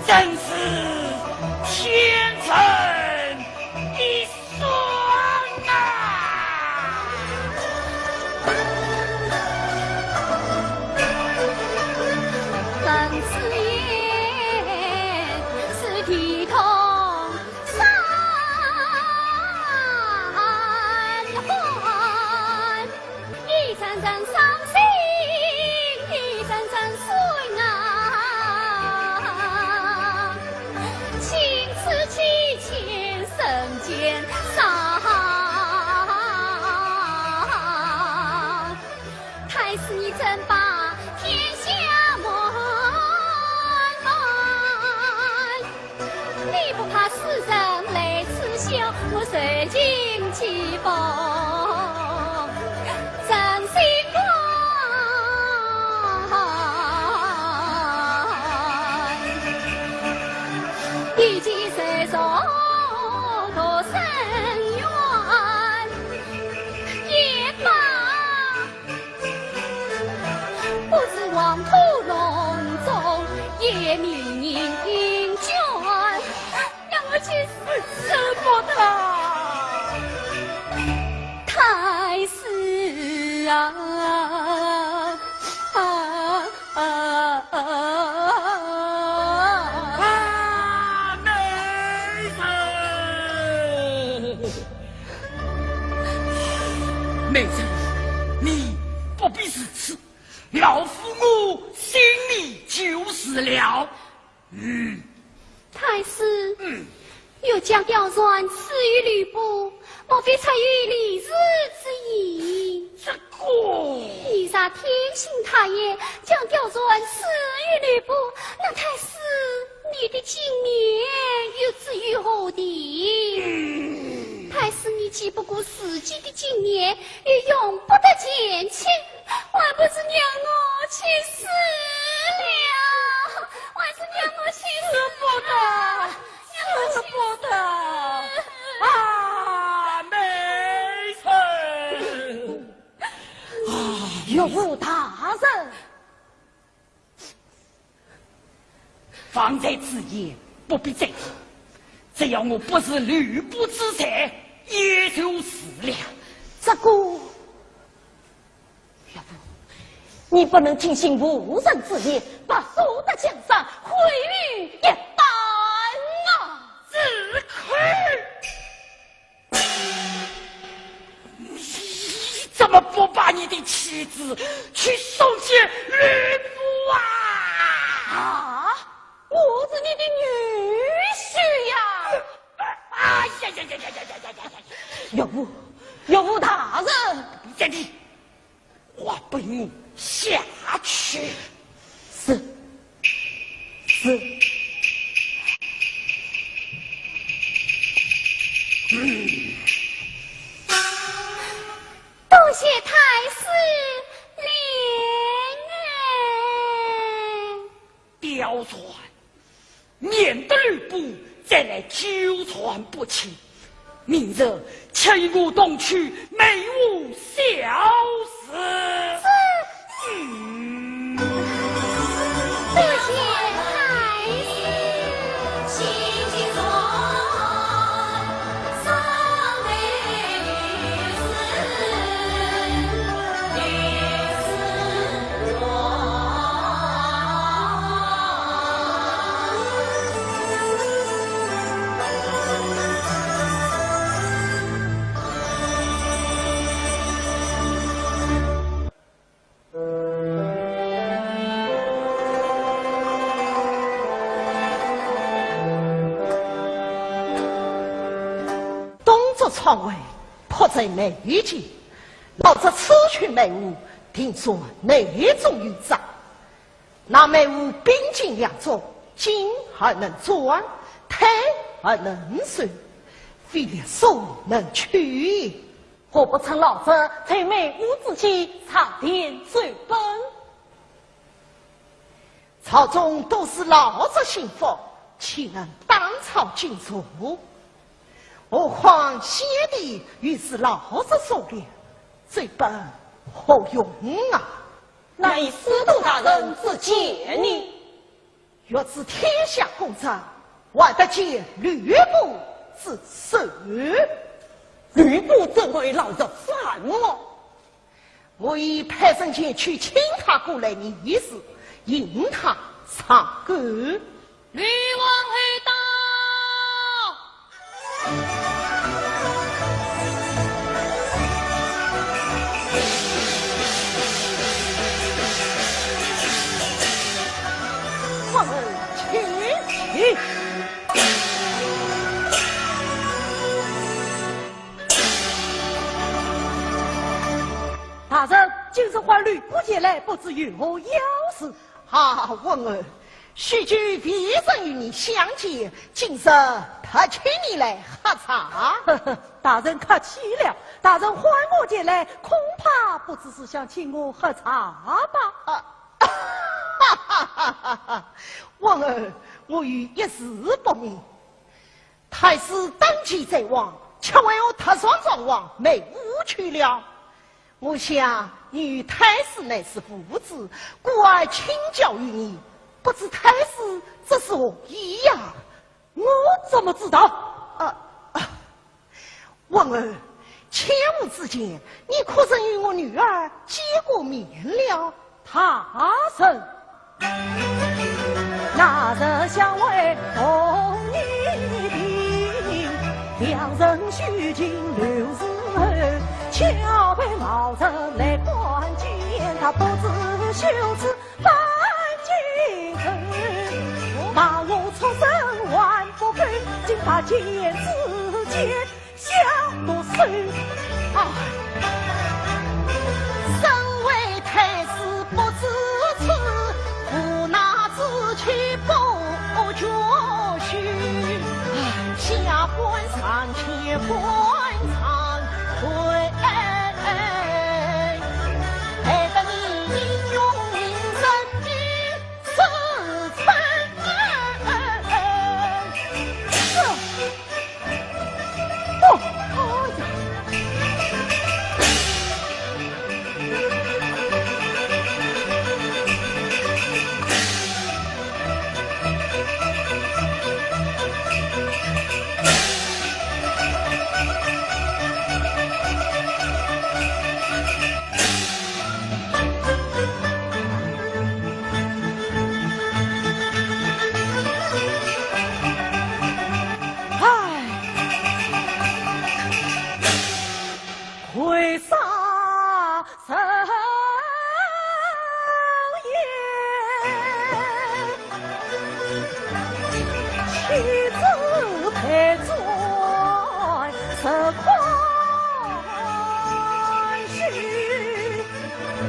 真是天成一 算啊！本是也是体痛伤寒。 一阵阵伤心，一阵阵酸啊，情似期限，人间伤。太师你怎把天下瞒瞒？ 你不怕世人来耻笑，我受尽欺负真心肝。一见谁说独生缘，也罢。 不知黄土隆中，也命人卷。让我去死，受不得。太师啊，啊，啊，啊。啊，美人！ 美人，你不必如此。你告诉我心里就是了。嗯。太师，嗯。岳家貂蝉赐与吕布，莫非出于礼数之意？这个……你若天心太严，将貂蝉赐与吕布，那太师你的金钿又置于何地？嗯。太师你既不顾自己的金钿，又用不得钱去， 还不是让我去死了！还是让我去死了！使不得，使不得！啊，美人！啊，岳父大人！ 方才之言不必再提，只要我不是吕布之才，也就是了。这个……岳父，你不能听信妇人之言，把所得江山毁于一旦啊！只可 你怎么不把你的妻子去送给吕布啊？啊，我是你的女婿呀！啊呀呀呀呀呀呀呀呀呀！岳父，岳父大人！在你 快跟我下去。是，是。嗯。多谢太师怜爱。貂蝉， 免得吕布再来纠缠不清。明日且与我同去梅屋小住。嗯。多谢太师。 东阁窗外，铺在眉间。老贼此去梅屋，定说内中有诈。那梅屋并进两座，进而能转，退而能守，非力所能屈也。何不趁老贼在梅屋之间，查点奏本？ 朝中都是老贼心腹，岂能当朝进坐？何况先帝又是老贼所料，奏本何用啊？那以司徒大人之见呢？欲知天下公正，还得见吕布之手。吕布怎会与老贼反目？ 我已派人前去请他过来议事，引他上钩。吕王回到。王儿请起。 大人，今日唤吕布前来，不知有何要事？啊，文儿，许久未曾与你相见，今日特请你来喝茶。大人客气了，大人唤我前来，恐怕不知是想请我喝茶吧？啊，哈哈哈哈哈！文儿，我有一事不明。 太师登基在望，却为何突然转往梅屋去了？我想你与太师乃是父子，故而请教于你，不知太师这是何意呀？我怎么知道？啊，啊，文儿，前无之鉴，你可曾与我女儿见过面了？ 大人。那日相会同一地，两人须尽六字后，巧被老贼来看见。他不知羞耻犯奸臣，骂我畜生万不该，竟把剪子剪下毒手。啊！身为太师不知耻，无奈之妻不觉虚。下官上前问惭愧，害得你英雄名声的事情。唉，为啥少爷？妻子陪在实欢喜，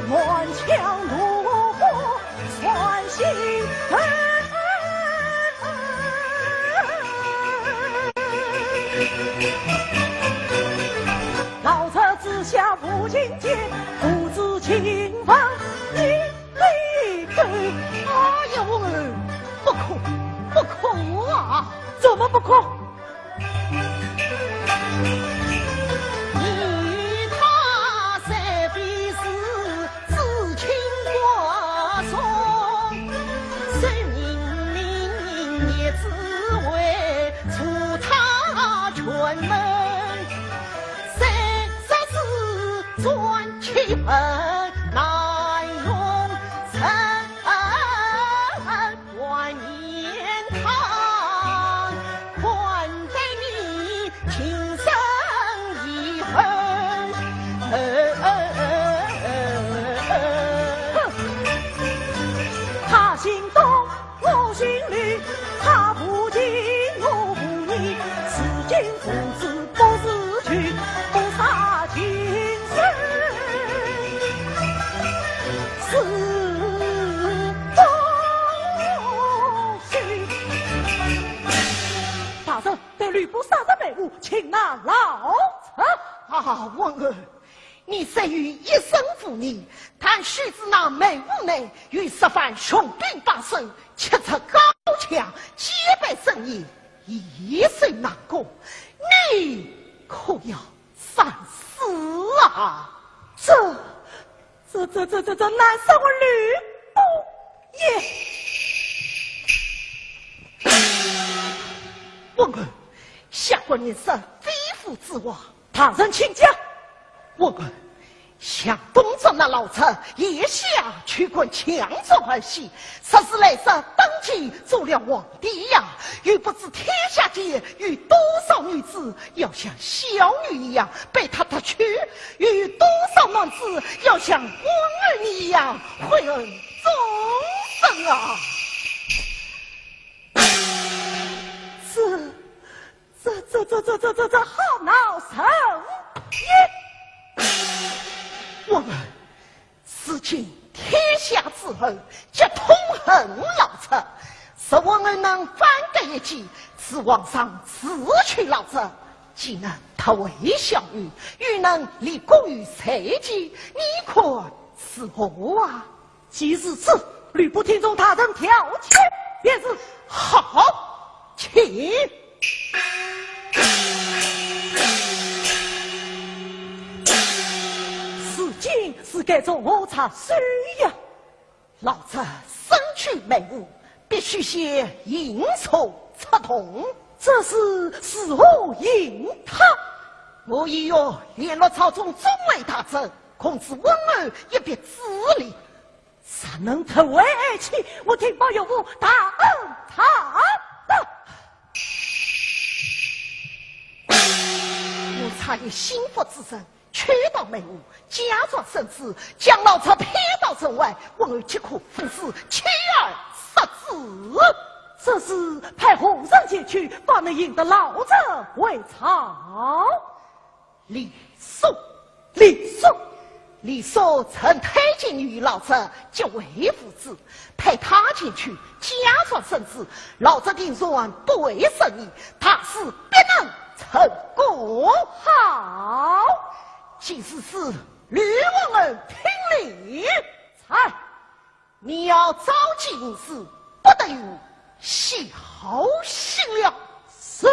满腔怒火 传心头。老贼之下无情剑，不知秦王你的狗。哎呀，我儿，不可，不可啊！怎么不可？ 与他虽比试，至亲国重，虽明明逆子为，除他权门。虽说是专欺，本难容忍。 万年堂，看得你情深意厚。哼！他心东，我心里，他不情我不义，如今父子 不是去，不杀情深是不休。大人，对吕布杀人卖武，请拿老贼。啊，王后，你虽有一身武艺，但须知那卖武内有十万雄兵把守，七尺高墙，戒备森严， 易守难攻，你可要三思啊！这，这，这，这，这，这难杀我吕布也。王后，下官认识飞虎之王。大人请讲。王后， 想当初那老贼野下求官，强占儿媳，实是来世登基做了皇帝呀！又不知天下间有多少女子要像小女一样被他夺去，又有多少男子要像王儿你一样悔恨终生啊！这， 这，这，这，这，这，这，这好恼人也！王儿，如今天下诸侯皆痛恨老贼，若王儿能反戈一计，使皇上除去老贼，既能夺回小女，又能立功于社稷，你看如何啊？ 既如此，吕布听从大人调遣便是。好，请。如今是该从何着手呀？老贼身居卖武，必须先引贼出洞。这是如何引他？我已与联络朝中众位大臣，共主文侯一笔之令。 若能突围而起，我定报有无大恩他。我差一心腹之人，去到卖武，假装身子，将老贼骗到城外，问候皆可赴死，妻儿失子。这时派何人前去，方能引得老贼回朝？李肃，李肃，李肃曾推荐于老贼结为父子，派他前去假装生子，老贼定然不会生疑，大事必能成功。好，既如此，吕王后听令。在。 你要招进士，不得有小心了。是。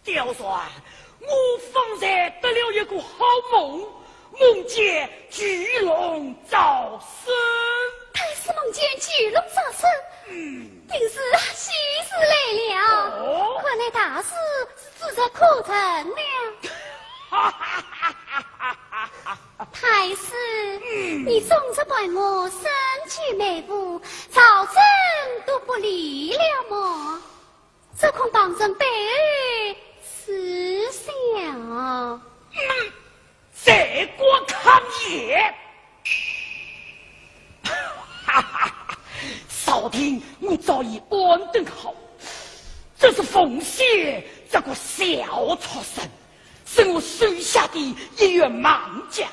貂蝉，我方才得了一个好梦，梦见巨龙招生。太师梦见巨龙招生，嗯。定是喜事来了。哦。看来大事是指日可成了。哈哈哈哈哈哈！太师，嗯。你总是怪我身居梅府，朝政都不理了么？ 这恐旁人背后耻笑。嗯，罪过可也。哈哈哈，朝廷我早已安顿好，只是凤喜这个小畜生，是我手下的一员猛将，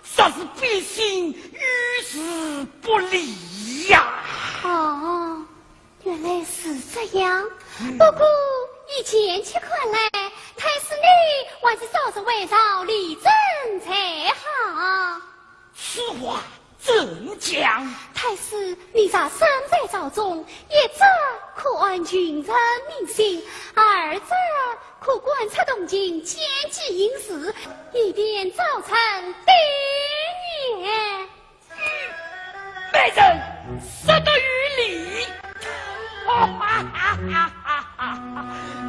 实是百姓于事不利呀。哦， 原来是这样。嗯。不过以前去看来，太师你还是早日回朝理政才好。此话怎讲？太师，你若身在朝中，一则可安群臣民心，二则可观察动静，见机行事，以便朝臣定也。 美人说得有理。哈哈哈哈哈哈！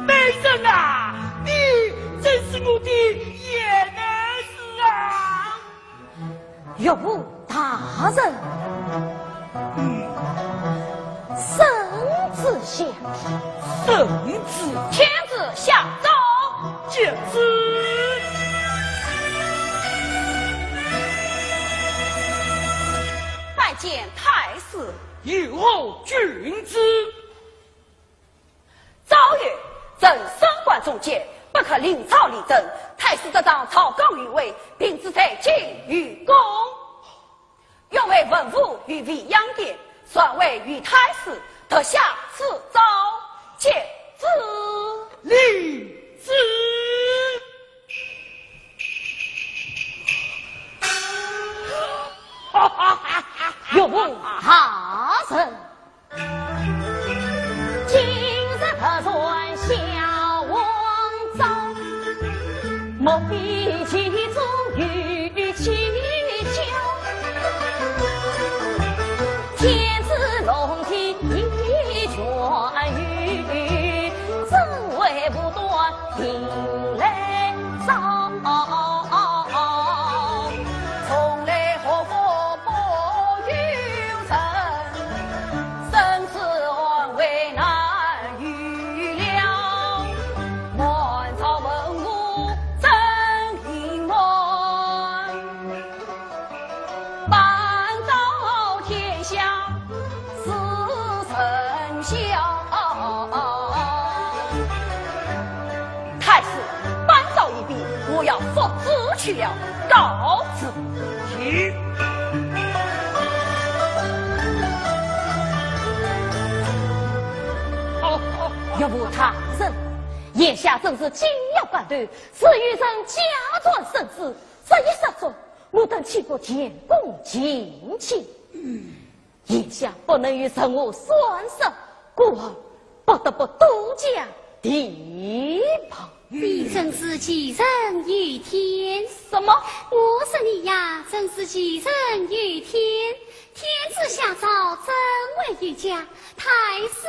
美人啊，你真是我的贤内助啊！岳父大人。嗯。圣旨下。圣旨。天子下诏。 接旨。拜见太师。有何君旨？诏曰：朕升官中间，不可临朝理政，太师执掌朝纲御卫，并置在京御宫。 御为文武御飞扬殿，传位于太师，特下此诏，接旨。领旨。哈哈哈哈哈！岳父大人。 今日特传小王诏，莫非其中有蹊跷？天子龙体已全愈，怎为不断 停来朝，从来何福不由人，生死安危难预料，满朝文武真心乱。 半朝天下是人笑。太师，班昭已毕，我要复旨去了，告辞。去。岳父大人，眼下正是紧要关头，只有人假传圣旨，这一失传，我等岂不前功尽弃？嗯。 眼下不能与人和算数，故而不得不多加提防。你真是杞人忧天。什么？我说你呀，真是杞人忧天。天子下诏怎会有假？太师，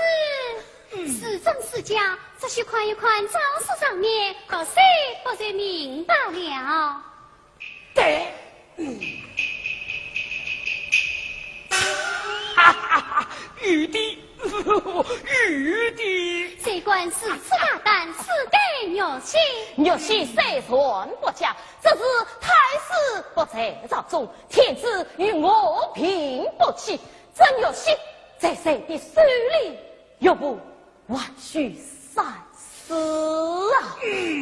嗯。是真是假，只需看一看诏书上面，可是不就明白了。 对，嗯。哈哈哈，有的，有的。谁敢如此大胆，私对玉溪？玉溪虽然不假，只是太师不在朝中，天子与我并不亲，这玉溪在谁的手里，岳父 还需三思啊。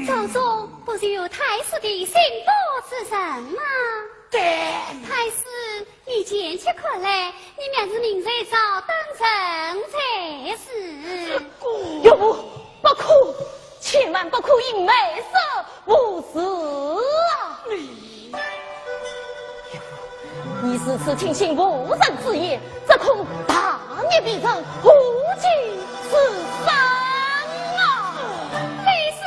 朝中不是有太师的心腹之人吗？对。太师，以前去看来，你们是命在朝当人才是。这个，岳父，不可，千万不可以昧说无实啊。你 你如此听信妇人之言，这恐大逆不道，祸及自身啊！太师，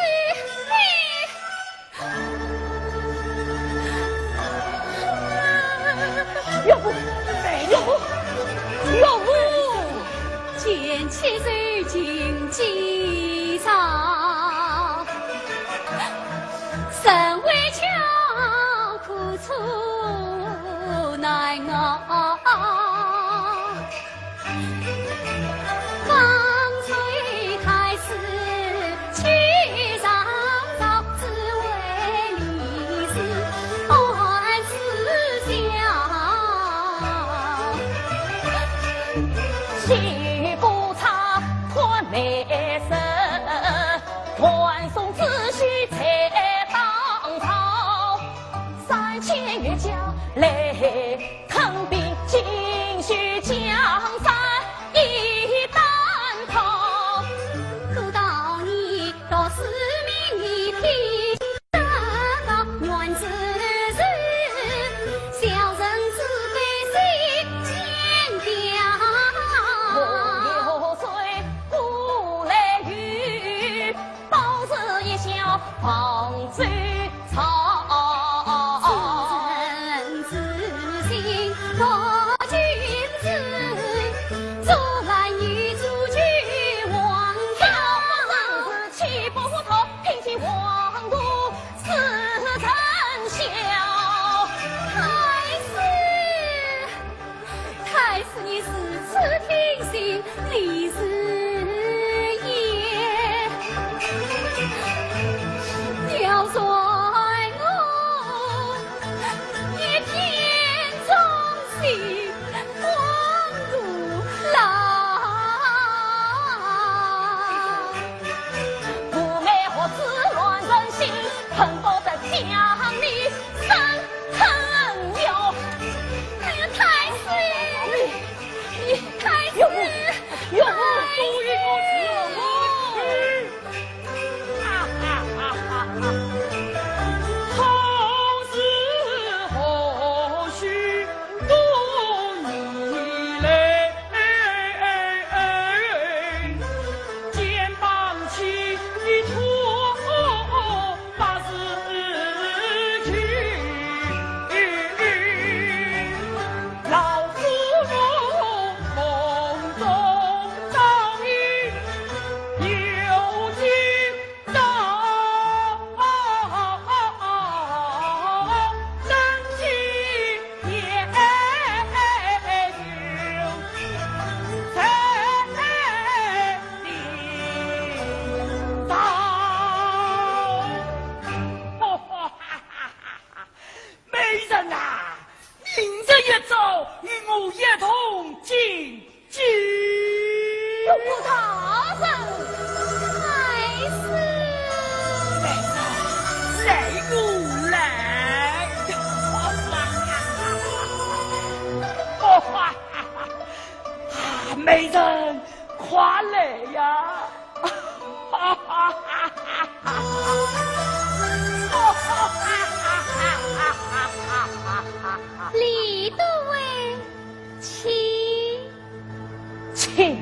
太师，你如此听信李师爷，要怪我一片忠心荒徒劳。哎呀，太师！ 太师，岳父，岳父，太师！美人啊，明日一早与我一同进京。岳父大人，太师。来，随我来。啊，美人， 快来呀！李都尉，请。请。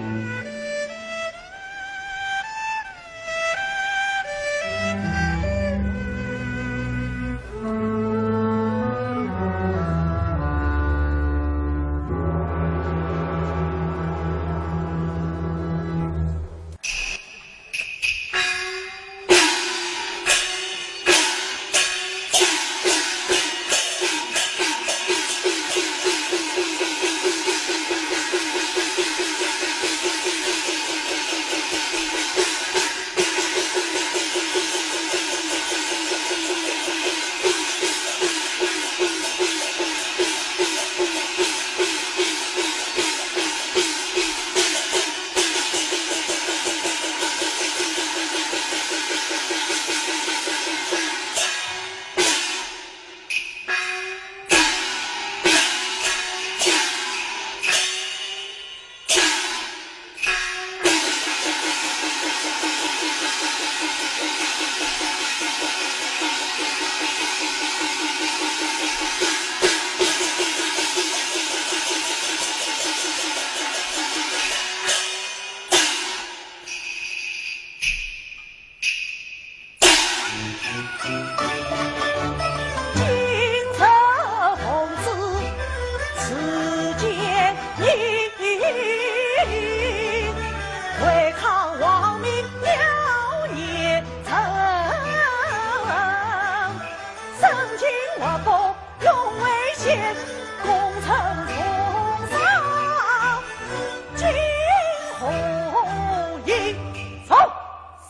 走。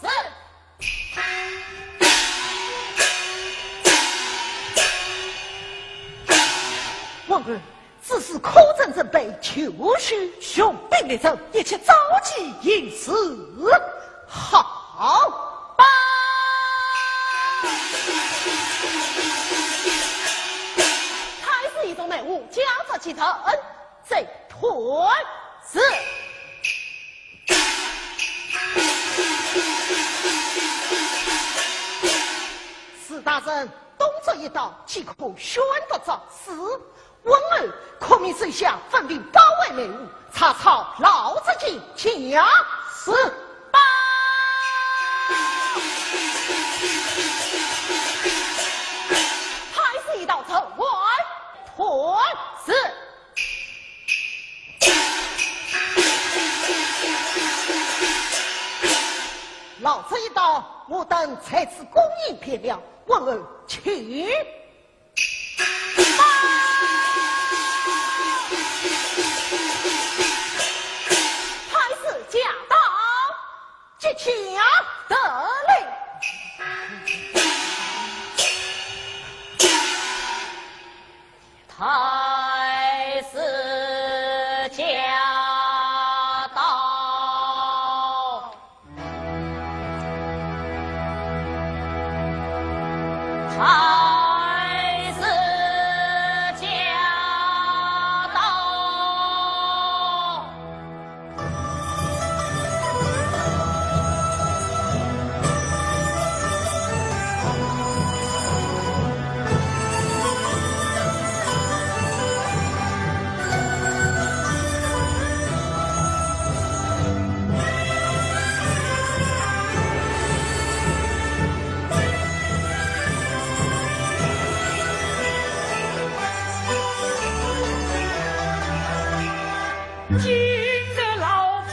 是。文官，此事可曾准备就绪？雄兵列阵，一切照计行事。好。报。太师一众内务，交着其人，再退。是。 史大人，动作一到，即可宣读诏书。文官，可命手下分明保卫内务，查抄老贼进京。是。报。这一刀，我等在此恭迎便了，问候请。太师驾到，即驾得令。太师驾到。 太师驾到。今日老夫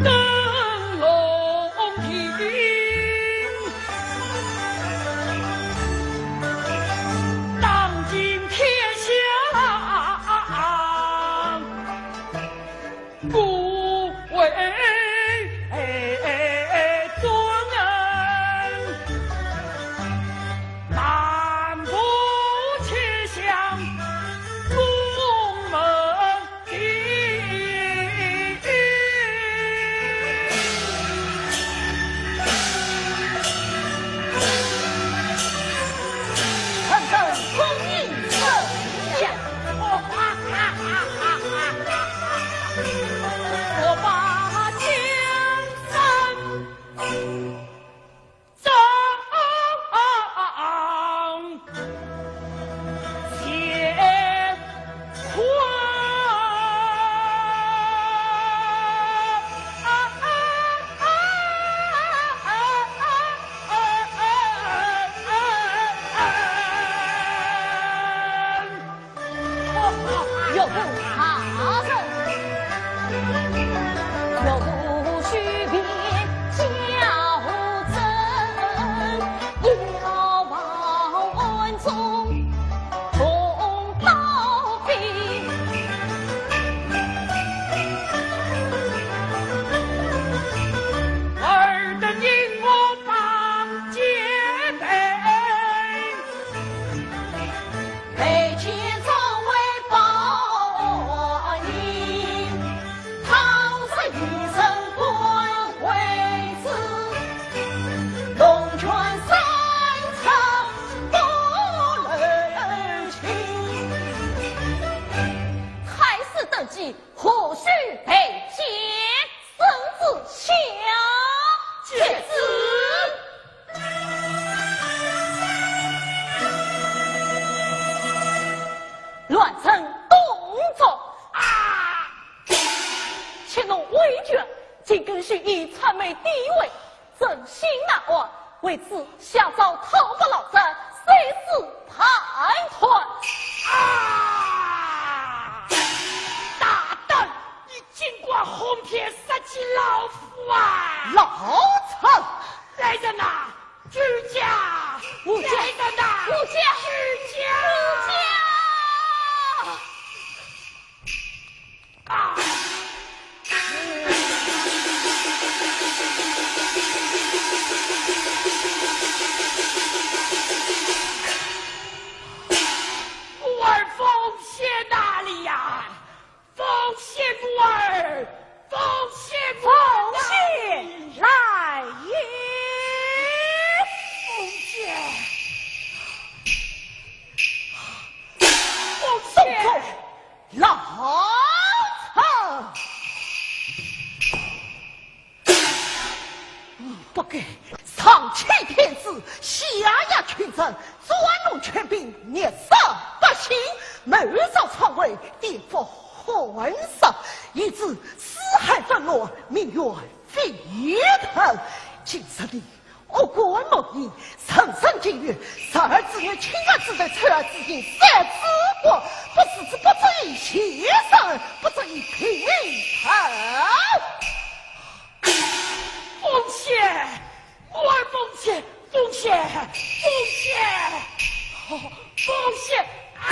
登龙庭，当今天下 不为尊，漫步且向龙门庭。 臣等恭迎圣驾。我把江山张 乾坤。岳父大人，岳父须辨交真，要望暗中 同刀兵。尔等因我当戒备，未见众位报应。 倘若有人敢为之，龙泉山城不留情。太师登基，何须备剑？圣旨下接旨。乱臣动众啊！ 且弄微捐，今更许以谄媚地位，dân心难安，为此下诏讨伐老贼，随时叛乱。啊！大胆！你竟敢哄骗杀鸡老虎啊！老贼！来人呐， 居家！无家！来人呐！无家！居家！无家！啊！我儿奉献哪里呀？ 奉献木耳，奉献木耳。奉献来也。奉献，奉献。老贼！ 不该，上欺天子，下压群臣，专弄权柄，虐杀百姓，谋造篡位，颠覆汉室，以致四海纷乱，民怨沸腾。今日你恶贯满盈，人生劫狱，十二子女，亲儿子弟，出尔自新，三子国，不是之不足以谢上，不足好。奉献，我奉献，奉献，奉献，奉献啊！